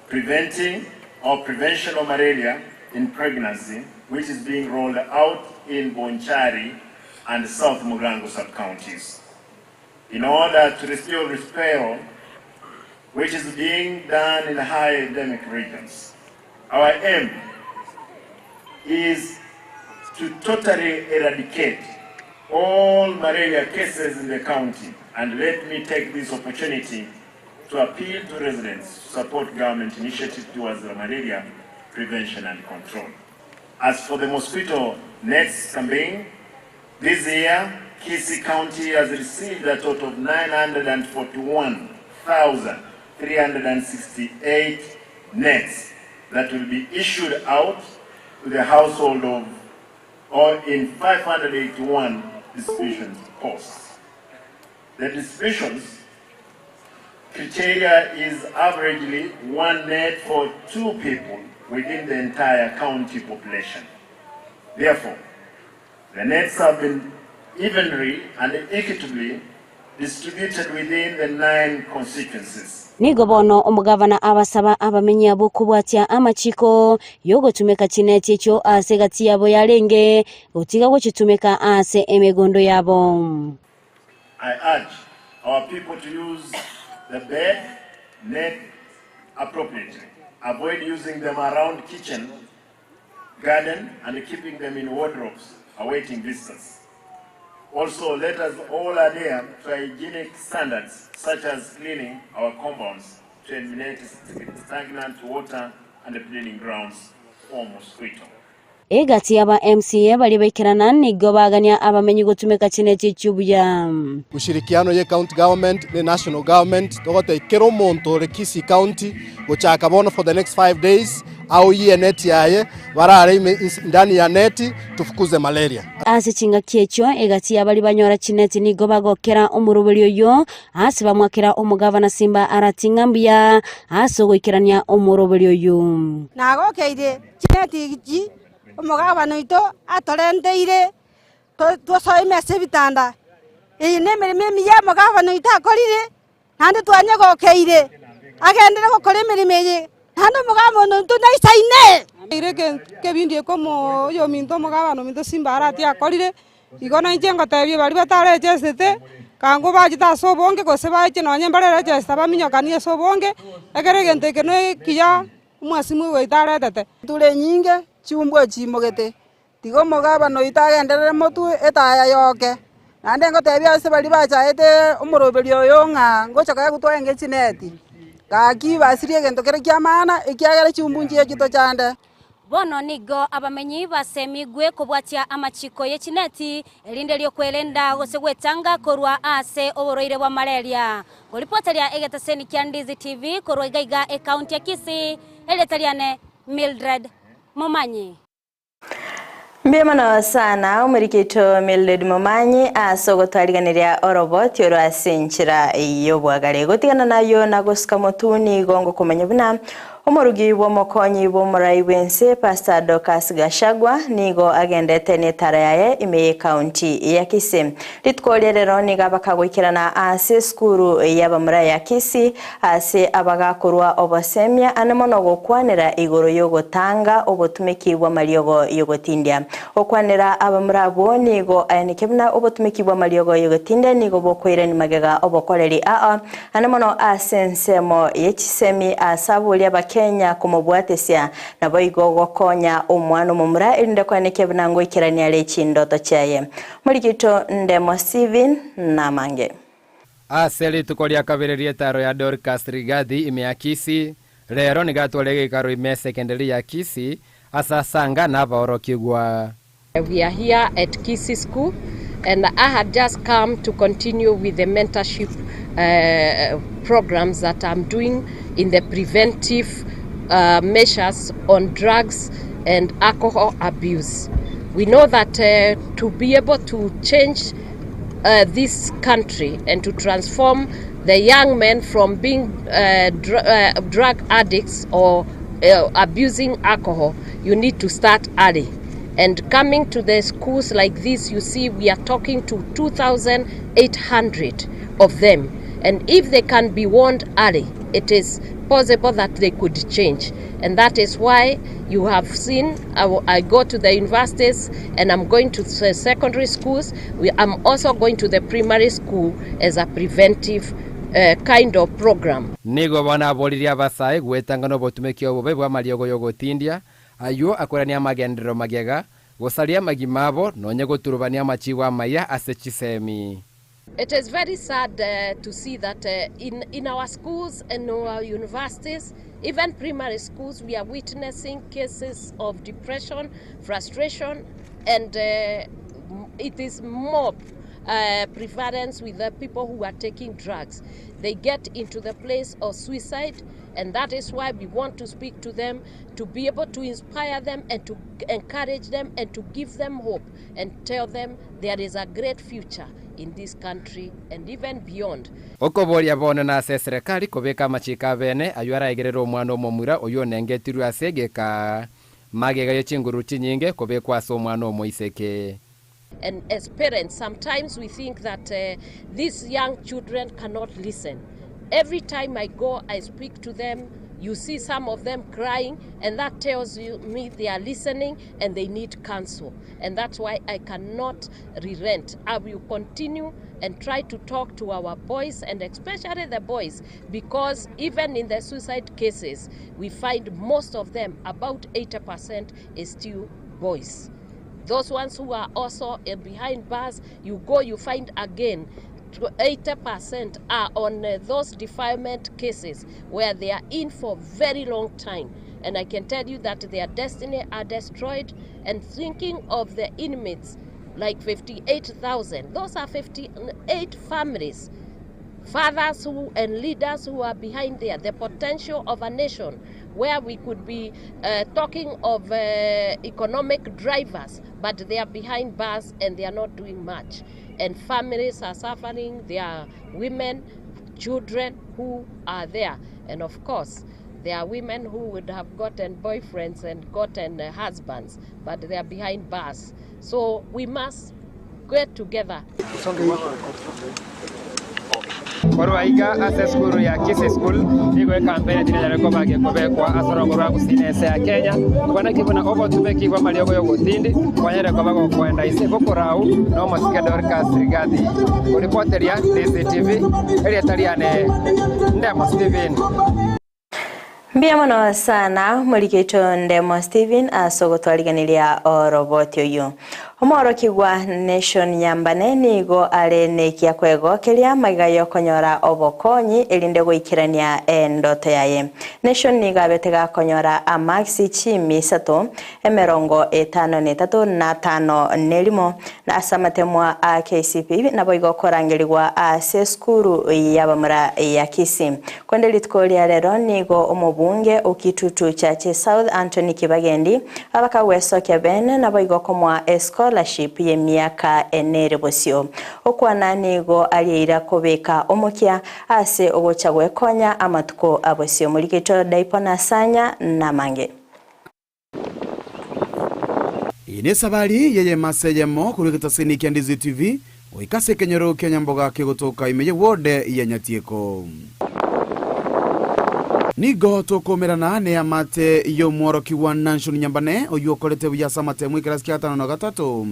preventing or prevention of malaria in pregnancy which is being rolled out in Bonchari and South Mugirango sub-counties. In order to restore referral, which is being done in high endemic regions. Our aim is to totally eradicate all malaria cases in the county. And let me take this opportunity to appeal to residents to support government initiative towards the malaria prevention and control. As for the mosquito nets campaign, this year, Kisii County has received a total of 941,368 nets that will be issued out to the household of or in 581 distribution posts. The distributions criteria is averagely one net for two people within the entire county population. Therefore, the nets have been evenly and equitably distributed within the nine constituencies. Nigo bono omogavana abasaba abamenyi abwo kobwatia amachiko y'ogotumeka chineti echio ase egati yabo yarenge gotiga gochitumeka ase emegondo yabo. I urge our people to use the bed net appropriately. Avoid using them around kitchen, garden and keeping them in wardrobes awaiting visitors. Also, let us all adhere to hygienic standards such as cleaning our compounds to eliminate stagnant water and breeding grounds for mosquito. Egati y'aba MCA baria baikerana nigo bagania abamenyi gotumeka chineti echio buya. Ushirikiano ye county government ne national government togotebia kera omonto ore Kisii county gochaka bono for the next 5 days aoyie eneti yaye barare ime ndani ya neti tufukuze malaria. Ase chingaki echio egati ya baria banyora chineti nigo bagokera omoroberi oyio ase bamwakera omogavana Simba Arati ng'a mbuya ase ogoikerania omoroberi oyio. Nagokeire chineti echi omogabana oito atorenteire tosoe ime ase ebitanda. Eye nemeremo emiya omogabana oito akorire, naende twanyegokeire, agenderere gokora emeremo eye, naende omogabana oito naisaine. Eire ekebindi eke oyominto omogabana ominto Simba Arati akorire, igo nainche ngotebia baria batarechesete, kango bachete ase obonge gose bache nonye mbarerechesete baminyokanie ase obonge, ekero egento eke nekiya omwasimu ogoita aretete. Ture enyinge, chiumbwa chimogete, Tiga omogabana oito agenderere motwe etaya yoke. Naende ngotebia ase baria bachaete omoroberi oyo ng'a ngocha koegwa twaenge chineti, gaki basirie egento kere kia maana ekiagera chimbu nchiachi tochande. Bono nigo abamenyi basemigwe kobwatia amachiko ye chineti, erinde ri'okwerenda gose gwetanga korwa ase oborwaire bwa malaria. Ngoripoteria egeteseni kia Ndizi TV korwa iga iga ekaunti ya Kisii, erieta riane Mildred Momanyi. Mbuya mono sana omorikito Mildred Momanyi ase ogotwariganeria oroboti oro ase enchera y'obwagare. Gotigana nayo na gosuka motwe nigo ngokomanya buna omorugi bw'omokonyi bw'omorai bw'ense Pastor Dorcas Gachagua nigo agendete netara yaye ime y'ecounty ya Kisii. Rituko ria rero nigo abakagoikerana ase esukuru y'abamura ya Kisii Ase abagakorwa obosemia ane mono gokwanera igoro y'ogotanga obotumeki bw'amariogo y'ogotindia. Gokwanera abamura abwo nigo ayaneke buna obotumeki bw'amariogo y'ogotindia nigo bokoirania magega obokoreri aa ane mono ase ensemo ye chisemi ase aboria abakenya komobwatesia naboigo gokonya omwana omomura erinde koenekia buna ngoikerania are chindoto chiaye. Morikito Ndemo Stephen namange. Ase rituko ria kabere ri'etaaro ya Dorcas Rigathi ime ya Kisii, rero nigo atware egeikaro ime esekenderi ya Kisii ase asanga nabaorokigwa. We are here at Kisii School and I had just come to continue with the mentorship uh, programs that I'm doing in the preventive uh, measures on drugs and alcohol abuse. We know that uh, to be able to change uh, this country and to transform the young men from being uh, dr uh, drug addicts or uh, abusing alcohol, you need to start early. And coming to the schools like this, you see, we are talking to 2,800 of them. And if they can be warned early, it is possible that they could change. And that is why you have seen I, I go to the universities and I'm going to the secondary schools. We, I'm also going to the primary school as a preventive uh, kind of program. Nigo bono aboririe abasae gwetanga nobotumeki obobe bw'amariogo y'ogotindia, ayio akorania amagenderero magega, gosaria amagima abo, nonye goturubania amachibo amaya ase chisemi. It is very sad uh, to see that uh, in, in our schools and our universities, even primary schools, we are witnessing cases of depression, frustration, and uh, it is more uh, prevalence with the people who are taking drugs. They get into the place of suicide, and that is why we want to speak to them, to be able to inspire them and to encourage them and to give them hope and tell them there is a great future in this country and even beyond. Okoboria bono nase eserekari kobeka amachiko abene ayio araegerere omwana omomura oyio onengetirwe ase egeka magega ye chinguru chinyinge kobekwa ase omwana omoiseke. And as parents, sometimes we think that these young children cannot listen. Every time I go, I speak to them. You see some of them crying, and that tells you, me they are listening and they need counsel. And that's why I cannot relent. I will continue and try to talk to our boys, and especially the boys, because even in the suicide cases, we find most of them, about 80%, is still boys. Those ones who are also eh, behind bars, you go, you find again 80% are on uh, those defilement cases where they are in for very long time. And I can tell you that their destiny are destroyed. And thinking of the inmates, like 58,000, those are 58 families fathers who and leaders who are behind there, the potential of a nation where we could be talking of economic drivers, but they are behind bars and they are not doing much. And families are suffering, there are women, children who are there. And of course, there are women who would have gotten boyfriends and gotten husbands, but they are behind bars. So we must get together. Korwa aiga ase esukuru ya Kisii School nigo ekampeni tinyare koba gekobekwa ase orogo rwa Gusii na ense ya Kenya kwanaki buna obotumeki bw'amariogo y'obotindi kwanyare koba gokoenda ise bokorau na omosike Dorcas Rigathi koripoteria DCTV erieta riane Ndemo Stephen. Mbuya mono sana morikeito Ndemo Stephen ase ogotwarigeneria oroboti oyio. Omworokigwa Nation Nyambane nigo are nekia kwegokeria magega yokonyora obokonyi erinde goikerania endoto yaye. Nation nigo abete gakonyora amakisi chimi isato, 53 na atano nerimo, na ase amatemwa a KCPE naboigo korangerigwa ase esukuru y'abamura ya Kisii. Korende rituko ria rero nigo omobunge o Kitutu Chache South Anthony Kibagendi abakagwesokia bene naboigo komoa escholarship y'emiaka ene ere bosio. Okwana nigo arieira kobeka omokia ase ogocha gwekonya amatuko abosio. Morigeto Daipona Asanya namange. Eye nesabari y'eyemo ase eyemo korwa egetaseni kia Ndizi TV goika ase ekenyoro kia Nyamboga kegotoka ime ye ward ya Nyatieko. Nigo tokoumerana neamate y'omworokigwa Nanshon Nyambane oyio okorete buya ase amatemo ekerasi kia gatano na gatato.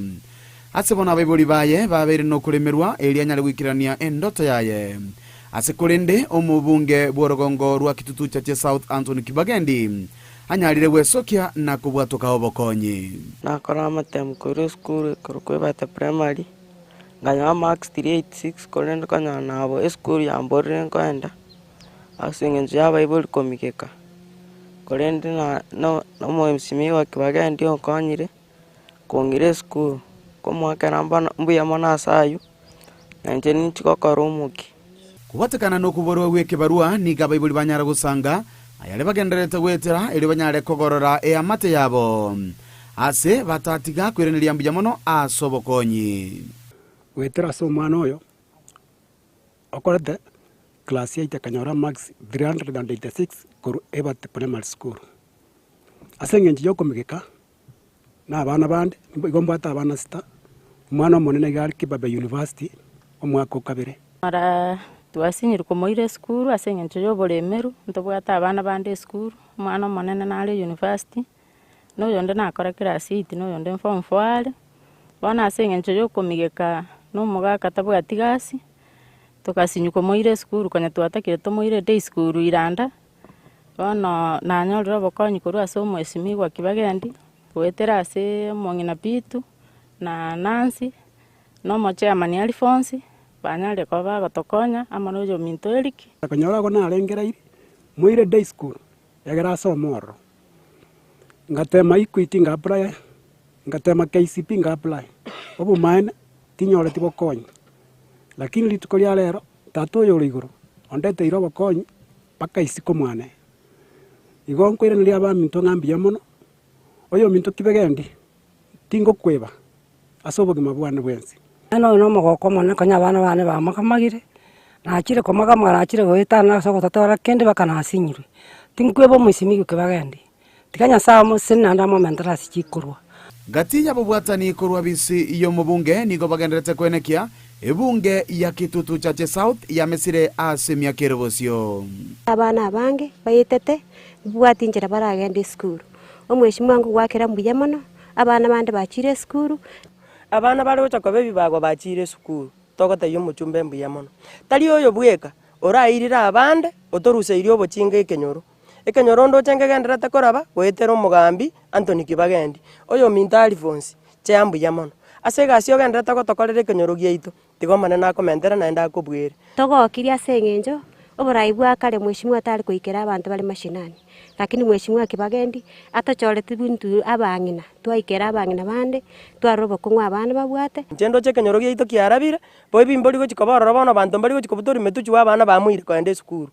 Ase bono abaibori baye babeire nokoremerwa erio anyare goikerania endoto yaye. Ase korende omobunge bw'orogongo rwa Kitutu Chache South Anthony Kibagendi anyarire gwesokia na kobwatoka obokonyi. Nakora amatemu korwa esukuru ekero kwebate primary, nkanyora marks 386 korende konyora nabo esukuru yamborire nkoenda, ase eng'encho ya abaibori komigeka. Korende na no omosimia kibagendi onkonyire, kong'ira esukuru, nkomoakera mbuya mono ase aywo, na inche ninchi gokora omokia. Kobwatekana nokoborwa gw'ekebarua nigo abaibori banyara gosanga ayare bagendererete goetera erio banyare kogorora eamate yabo ase batatiga koiraneria mbuya mono ase obokonyi. Goetera ase omwana oyo okorete class eight akanyora marks 386 korwa Ebati Primary School. Ase eng'encho ya okomigeka na abana bande, igo mbwate abana sita, omwana omonene iga are Kibabe University omwaka o kabere. Mara twasinyirwe komoira esukuru ase eng'encho ya oboremeru, ntobwate abana bande esukuru, omwana omonene nare university, na oyonde nakora class eight na oyonde form four are, bono ase eng'encho ya okomigeka na omogaka tabwati gasi, togasinywa komoira esukuru konya twatakire tomoire day school iranda. Bono nanyorire obokonyi korwa ase omwesimigwa Kibagendi, goetera ase omong'ina Pitu, na Nancy, na omochairman Alphonse, banyarire koba bagotokonya amo na oyominto Eric. Akanyora agwo narengereiri, moire day school, egere asome ororo. Ngatema Equity nga apply, ngatema KCB nga apply, obomaene tinyoreti bokonyi. Lakini rituko ria rero, tata oyo ore igoro, ondeteire obokonyi. mpaka isiko mwane. Igo nkoiraneria abaminto ng'a mbuya mono, oyominto kibegendi, tingokweba ase obogima bwane bwensi. Nere oyo nomogoko omonene konya abana bane bamokamagire, nachire komokamora nachire goetana ase ogotatora kende mpaka nasinyirwe. Tinkweba omoisimigwe kibagendi, tiga Nyasaye amosesenie naende amomentere ase chikorwa. Gati y'ababwatani korwa bisi y'omobunge nigo bagendererete koenekia ebunge ya Kitutu Chache South yamesire ase emiaka ere bosio. Abana abange baetete, mbabwati inchera baragende esukuru. Omweshimiwa nkogwakera mbuya mono, abana bande bachire esukuru. Abana bare gocha koba ebibago bachire esukuru, togotebia omochumba mbuya mono. Tari oyo bweka, orairire abande, otoruseirie obochinga ekenyoro. Ekenyoro ndoche nkegendererete koraba goetera omogambi Anthony Kibagendi, oyominto Alphonse, chea mbuya mono. Ase egasi ogendererete gotokorera ekenyoro giaito, tiga Omonene akomentere naende akobuere. Togokirie ase eng'encho oborai bwa kare mweshimiwa tari koikera abanto bare mashinani, lakini mweshimiwa Kibagendi atochoreti intwe abang'ina, twaikera abang'ina bande, twarora obokong'u abana babwate. Inche ndoche ekenyoro giaito kiarabire, bo ebimbori gochia koba ororo bono abanto mbari gochia kobutora emetuchwa abana bamoire kogenda esukuru.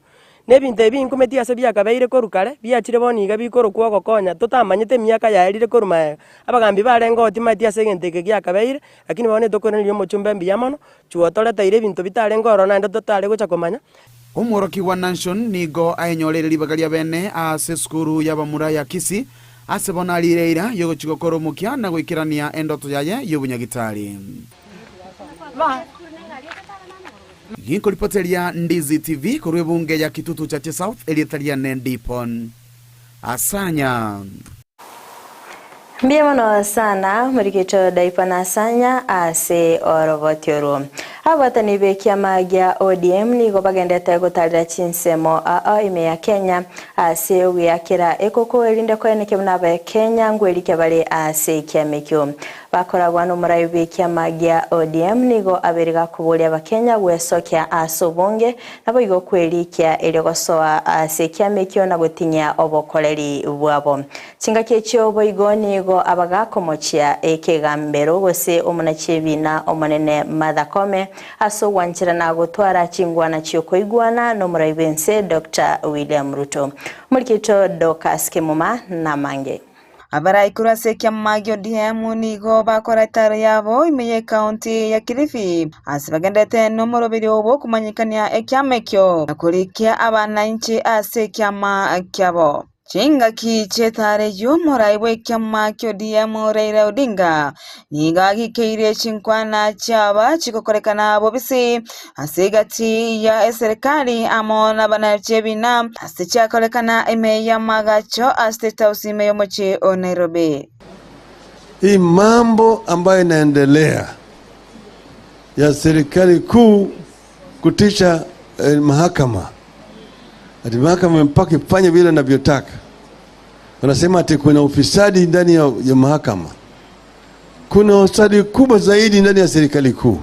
Na ebinto ebi nkumeti ase biakabeire korwa kare, biachire bono iga bikorokwa ogokonya, totamanyete emiaka yaerire korwa magega. Abagambi barenge oo timanyeti ase egento eke giakabeire, lakini bono etokoiraneria omochumba mbuya mono, chwotoreteire ebinto bitarenge ororo naende totare gocha komanya. Omworokigwa Nanshon nigo aenyoreire ribaga ria bene ase esukuru y'abamura ya Kisii, ase bono ariire eira y'ogochia gokora omokia na goikerania endoto yaye y'obunyagitari. Ginkoripoteria Ndizi TV korwa ebunge ya Kitutu Chache South erieta riane Dipon Asanya. Mbuya mono sana morigecho Daipa Nasanya ase oroboti orwo. Abatani b'ekiama gia ODM nigo bagendete gotarera chinsemo ao ime ya Kenya ase ogoeakera ekoko erinde koenekia buna Abakenya ngwerikia bare ase ekiama ekio. Bakoragwa nomorai bw'ekiama gia ODM nigo abeire gakoboria Abakenya gwesokia ase obonge Naboigo kwerikia erio gosoa ase ekiama ekio na gotinyia obokoreri bwabo. Chingaki echio boigo nigo abagakomochia ekegambero gose omonachiebiina omonene Martha Koome ase ogwancherana gotwara chingwana chi'okoigwana nomorai bw'ense Doctor William Ruto. Omorikito Dorcas Kemuma namange. Abarai korwa ase ekiama gia ODM nigo bakora etaro yabo ime y'ecounty ya Kilifi ase bagenderete nomoroberio obo okomanyekania ekiama ekio na korikia abananchi ase ekiama kiabo. Chingaki chi'etaro eyio omorai bw'ekiama kia ODM Raila Odinga nigo agikeirie chinkwana chiaba chigokorekana bobisi ase egati ya eserekari amo nabananchi ebina ase chiakorekana ime y'amagacho a State House ime y'omochie o Nairobi. Hii mambo ambayo inaendelea ya serikali kuu kutisha eh, mahakama ati mahakama mpaka ifanye vile inavyotaka. Wanasema ati kuna ufisadi ndani ya, ya mahakama. Kuna ufisadi kubwa zaidi ndani ya serikali kuu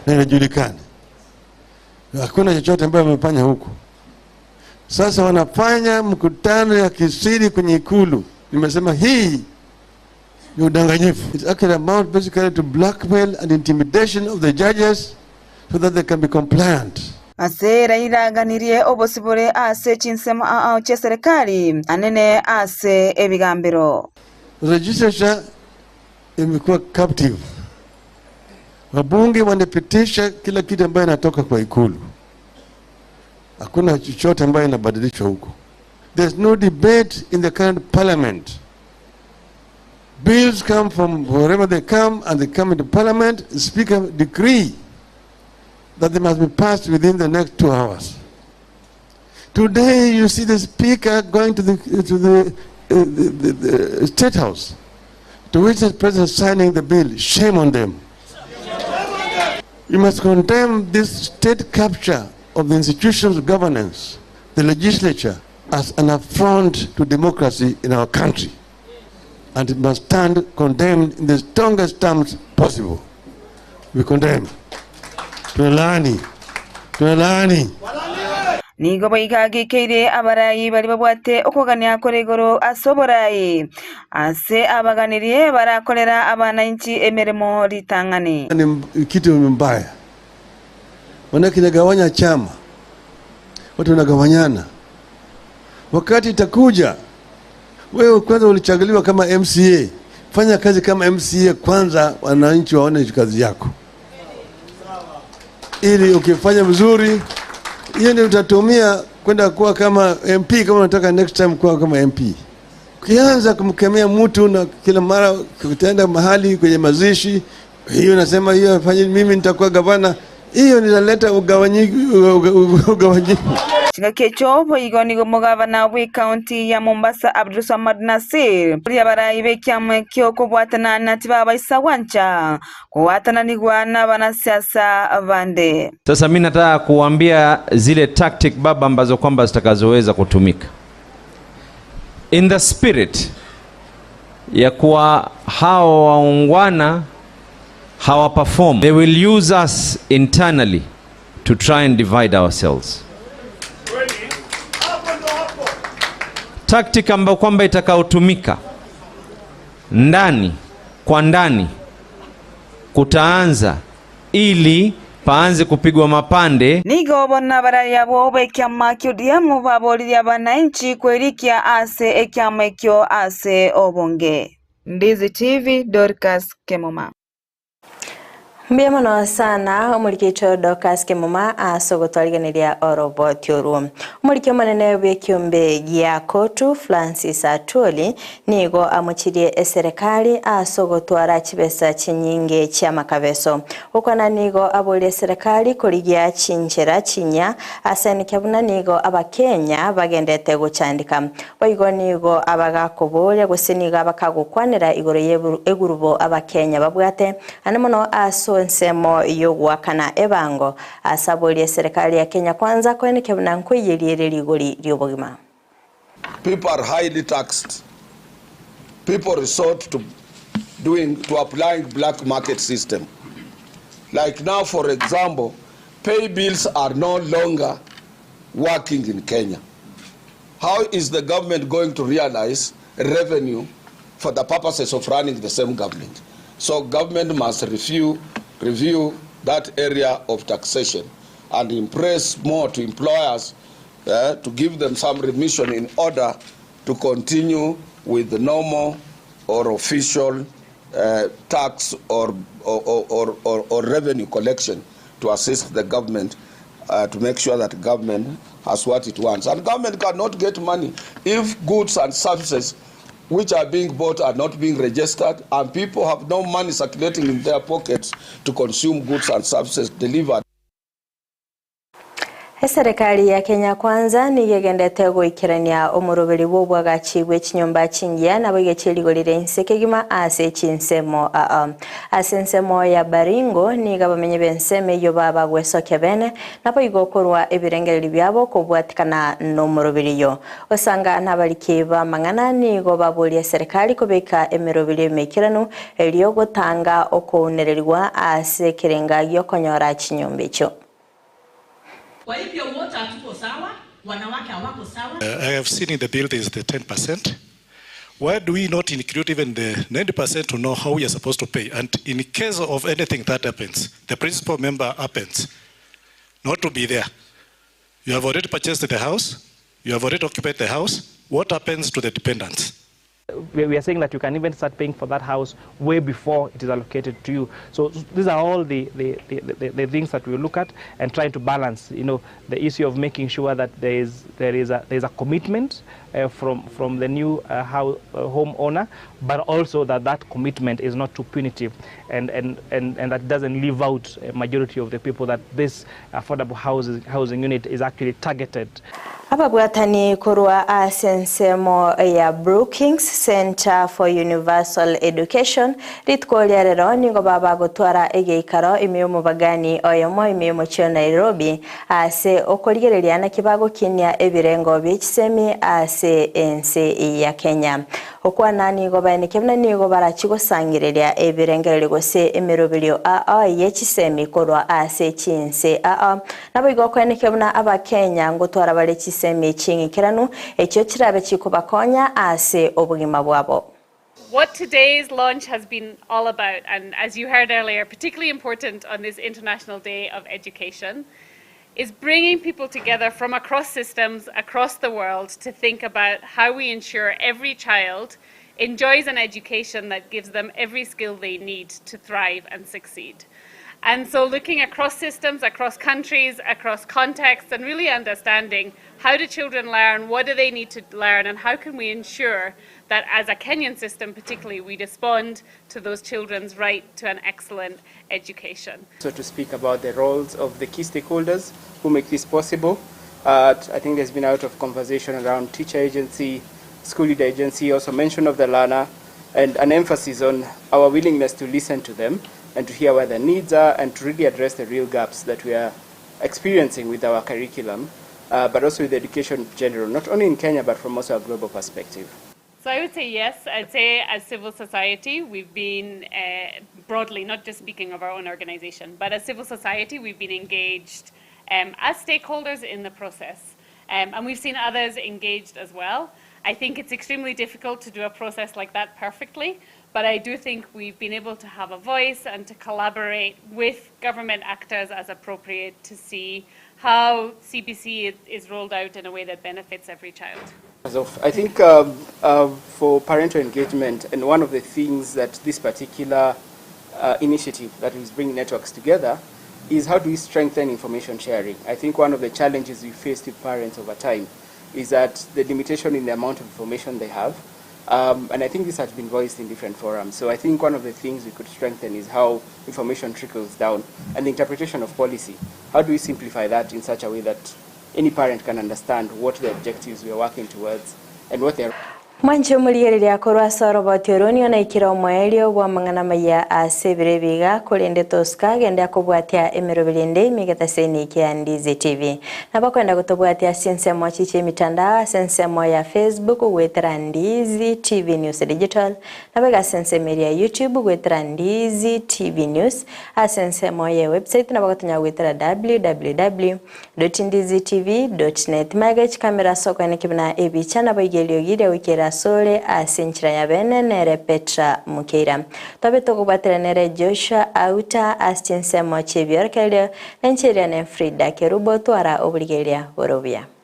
na inajulikana. Hakuna chochote ambayo wamefanya huku. Sasa wanafanya mkutano ya kisiri kwenye Ikulu. Nimesema hii ni udanganyifu. It's actually amount basically to blackmail and intimidation of the judges so that they can be compliant. Ase rairaganirie obosibore ase chinsemo ao chi'eserekari anene ase ebigambero. Legislature imekuwa captive. Wabunge wanapitisha kila kitu ambayo inatoka kwa Ikulu. Hakuna chochote ambayo inabadilishwa huko. There's no debate in the current parliament. Bills come from wherever they come and they come into parliament. The speaker decree that they must be passed within the next 2 hours. Today you see the speaker going to the State House to witness the president signing the bill. Shame on them. You must condemn this state capture of the institutions of governance, the legislature, as an affront to democracy in our country. And it must stand condemned in the strongest terms possible. We condemn. Tunalaani. Tunalaani. Nigo baigagikeire abarai baria babwate okogania kore igoro ase oborai ase abaganirie barakorera abananchi emeremo ritang'ani. Ni kitu mbaya. Maana kinagawanya chama. Watu wanagawanyana. Wakati itakuja, wewe kwanza ulichaguliwa kama MCA. Fanya kazi kama MCA kwanza, wananchi waone kazi yako. Ili ukifanya vizuri, hiyo ndio utatumia kwenda kuwa kama MP, kama unataka next time kuwa kama MP. Ukianza kumkemea mtu na kila mara utaenda mahali kwenye mazishi, hiyo nasema hiyo fanye mimi nitakuwa gavana, hiyo inaleta ugawanyiko. Chingaki echio boigo nigo omogavana bw'ecounty ya Mombasa Abdulswamad Nassir oria abarai b'ekiama ekio kobwatana na tibabaisa gwancha kobwatananigwa n'abanasiasa bande. Sasa mi nataka kuambia zile tactic baba ambazo kwamba zitakazoweza kutumika in the spirit ya kuwa hao waungwana hawaperform. They will use us internally to try and divide ourselves. Tactic ambayo kwamba itakayotumika ndani kwa ndani kutaanza ili paanze kupigwa mapande. Nigo bona baraya bo b'ekiama kia ODM baboririe abananchi kwerikia ase ekiama ekio ase obonge. Ndizi TV, Dorcas Kemoma. Mbuya mono sana omoriki oito Dorcas Kemuma ase ogotwarigeneria oroboti orwo. Omoriki omonene bw'ekiombe gia Kotu Francis Atwoli nigo amochirie eserekari ase ogotwara chibesa chinyinge chi'amakabeso. Gokwana nigo aborie eserekari korigia chinchera chinyia ase enkia buna nigo abakenya bagendete gochandika. Boigo nigo abagakoboria gose nigo abakagokwanera igoro y'egurubo abakenya babwate Naende mono ase ensemo y'ogoakana ebango, ase aborie eserekari ya Kenya Kwanza koenekia buna nkoiyerie ere rigori ri'obogima. People are highly taxed, people resort to doing to applying black market system like now for example pay bills are no longer working in Kenya how is the government going to realize revenue for the purposes of running the same government so government must review review that area of taxation and impress more to employers eh, to give them some remission in order to continue with the normal or official uh, tax or, or, or, or, or revenue collection to assist the government uh, to make sure that government has what it wants. And government cannot get money if goods and services which are being bought are not being registered and people have no money circulating in their pockets to consume goods and services delivered. Eserekari ya Kenya Kwanza nigo egendete goikerania omoroberi bw'obwagachi bwe chinyomba chingiya naboigo chierigori ria inse kegima ase chinsemo aa. Ase ensemo ya Baringo nigo abamenyi b'ensemo eyio baba gwesokia bene naboigo korwa ebirengererio biabo kobwatikana nomoroberi oyo. Osanga nabariki b'amang'ana nigo baboria eserekari kobeka emeroberi emeikeranu erio gotanga okounererigwa ase ekerenga gi'okonyora chinyomba echio. Kwa hivyo wote hatuko sawa, wanawake hawako sawa. I have seen in the bill there is the 10%. Why do we not include even the 90% to know how we are supposed to pay? And in case of anything that happens, the principal member happens not to be there. You have already purchased the house, you have already occupied the house. What happens to the dependents? We are saying that you can even start paying for that house way before it is allocated to you. So these are all the things that we look at and trying to balance, you know, the issue of making sure that there is, there is, a, there is a commitment from the new house, homeowner, but also that that commitment is not too punitive and that doesn't leave out a majority of the people that this affordable housing unit is actually targeted. Ababwatani korwa ase ensemo ya Brookings Center for Universal Education rituko ria rero nigo baba gotwara egeikaro ime y'omobagani oyomo ime y'omochie wa Nairobi ase okorigereria naki bagokinia ebirengo bia chisemi ase ense ya Kenya. Okwana nigo baeneke buna nigo barachi gosangereria ebirengererio gose emeroberio aa ye chisemi korwa ase chinse aa naboigo okweneke buna abakenya ngotwara bare chisemi ching'ikeranu echio chirabe chikobakonya ase obogima bwabo. What today's launch has been all about, and as you heard earlier, particularly important on this International Day of Education, is bringing people together from across systems, across the world, to think about how we ensure every child enjoys an education that gives them every skill they need to thrive and succeed. And so looking across systems, across countries, across contexts, and really understanding how do children learn, what do they need to learn, and how can we ensure that as a Kenyan system particularly, we respond to those children's right to an excellent education. So to speak about the roles of the key stakeholders who make this possible. I think there's been a lot of conversation around teacher agency, school leader agency, also mention of the learner, and an emphasis on our willingness to listen to them and to hear where their needs are and to really address the real gaps that we are experiencing with our curriculum, but also with education in general, not only in Kenya, but from also a global perspective. So I would say yes. I'd say as civil society, we've been broadly, not just speaking of our own organization, but as civil society, we've been engaged as stakeholders in the process. And we've seen others engaged as well. I think it's extremely difficult to do a process like that perfectly, but I do think we've been able to have a voice and to collaborate with government actors as appropriate to see how CBC is rolled out in a way that benefits every child. I think for parental engagement, and one of the things that this particular initiative that is bringing networks together is how do we strengthen information sharing? I think one of the challenges we faced with parents over time is that the limitation in the amount of information they have. And I think this has been voiced in different forums. So I think one of the things we could strengthen is how information trickles down and the interpretation of policy. How do we simplify that in such a way that any parent can understand what the objectives we are working towards and what they're Mwanche omorigereria korwa ase oroboti oro nigo naikire omoerio bw'amang'ana amaya ase ebiro ebi iga, korende tosuka agende akobwatia emeroberi ende ime egetaseni kia Ndizi TV. Nabo okwenda gotobwatia ase ensemo chiche emitandao ase ensemo ya Facebook goetera Ndizi TV News Digital, nabo iga ase ensemo eria ya YouTube goetera Ndizi TV News, ase ensemo ye website nabo ogotonya goetera www. Dotindizitv.net Magega chikamera ase okoeneki buna ebicha naboigo eriogi ria goikera asore ase enchera ya bene nere Petra Mukeira. Tobe tokobwatera nere Joshua Auta ase chinsemo chi'ebiorokererio na enchera ne Frida Kerubo twara oborigereria bore obuya.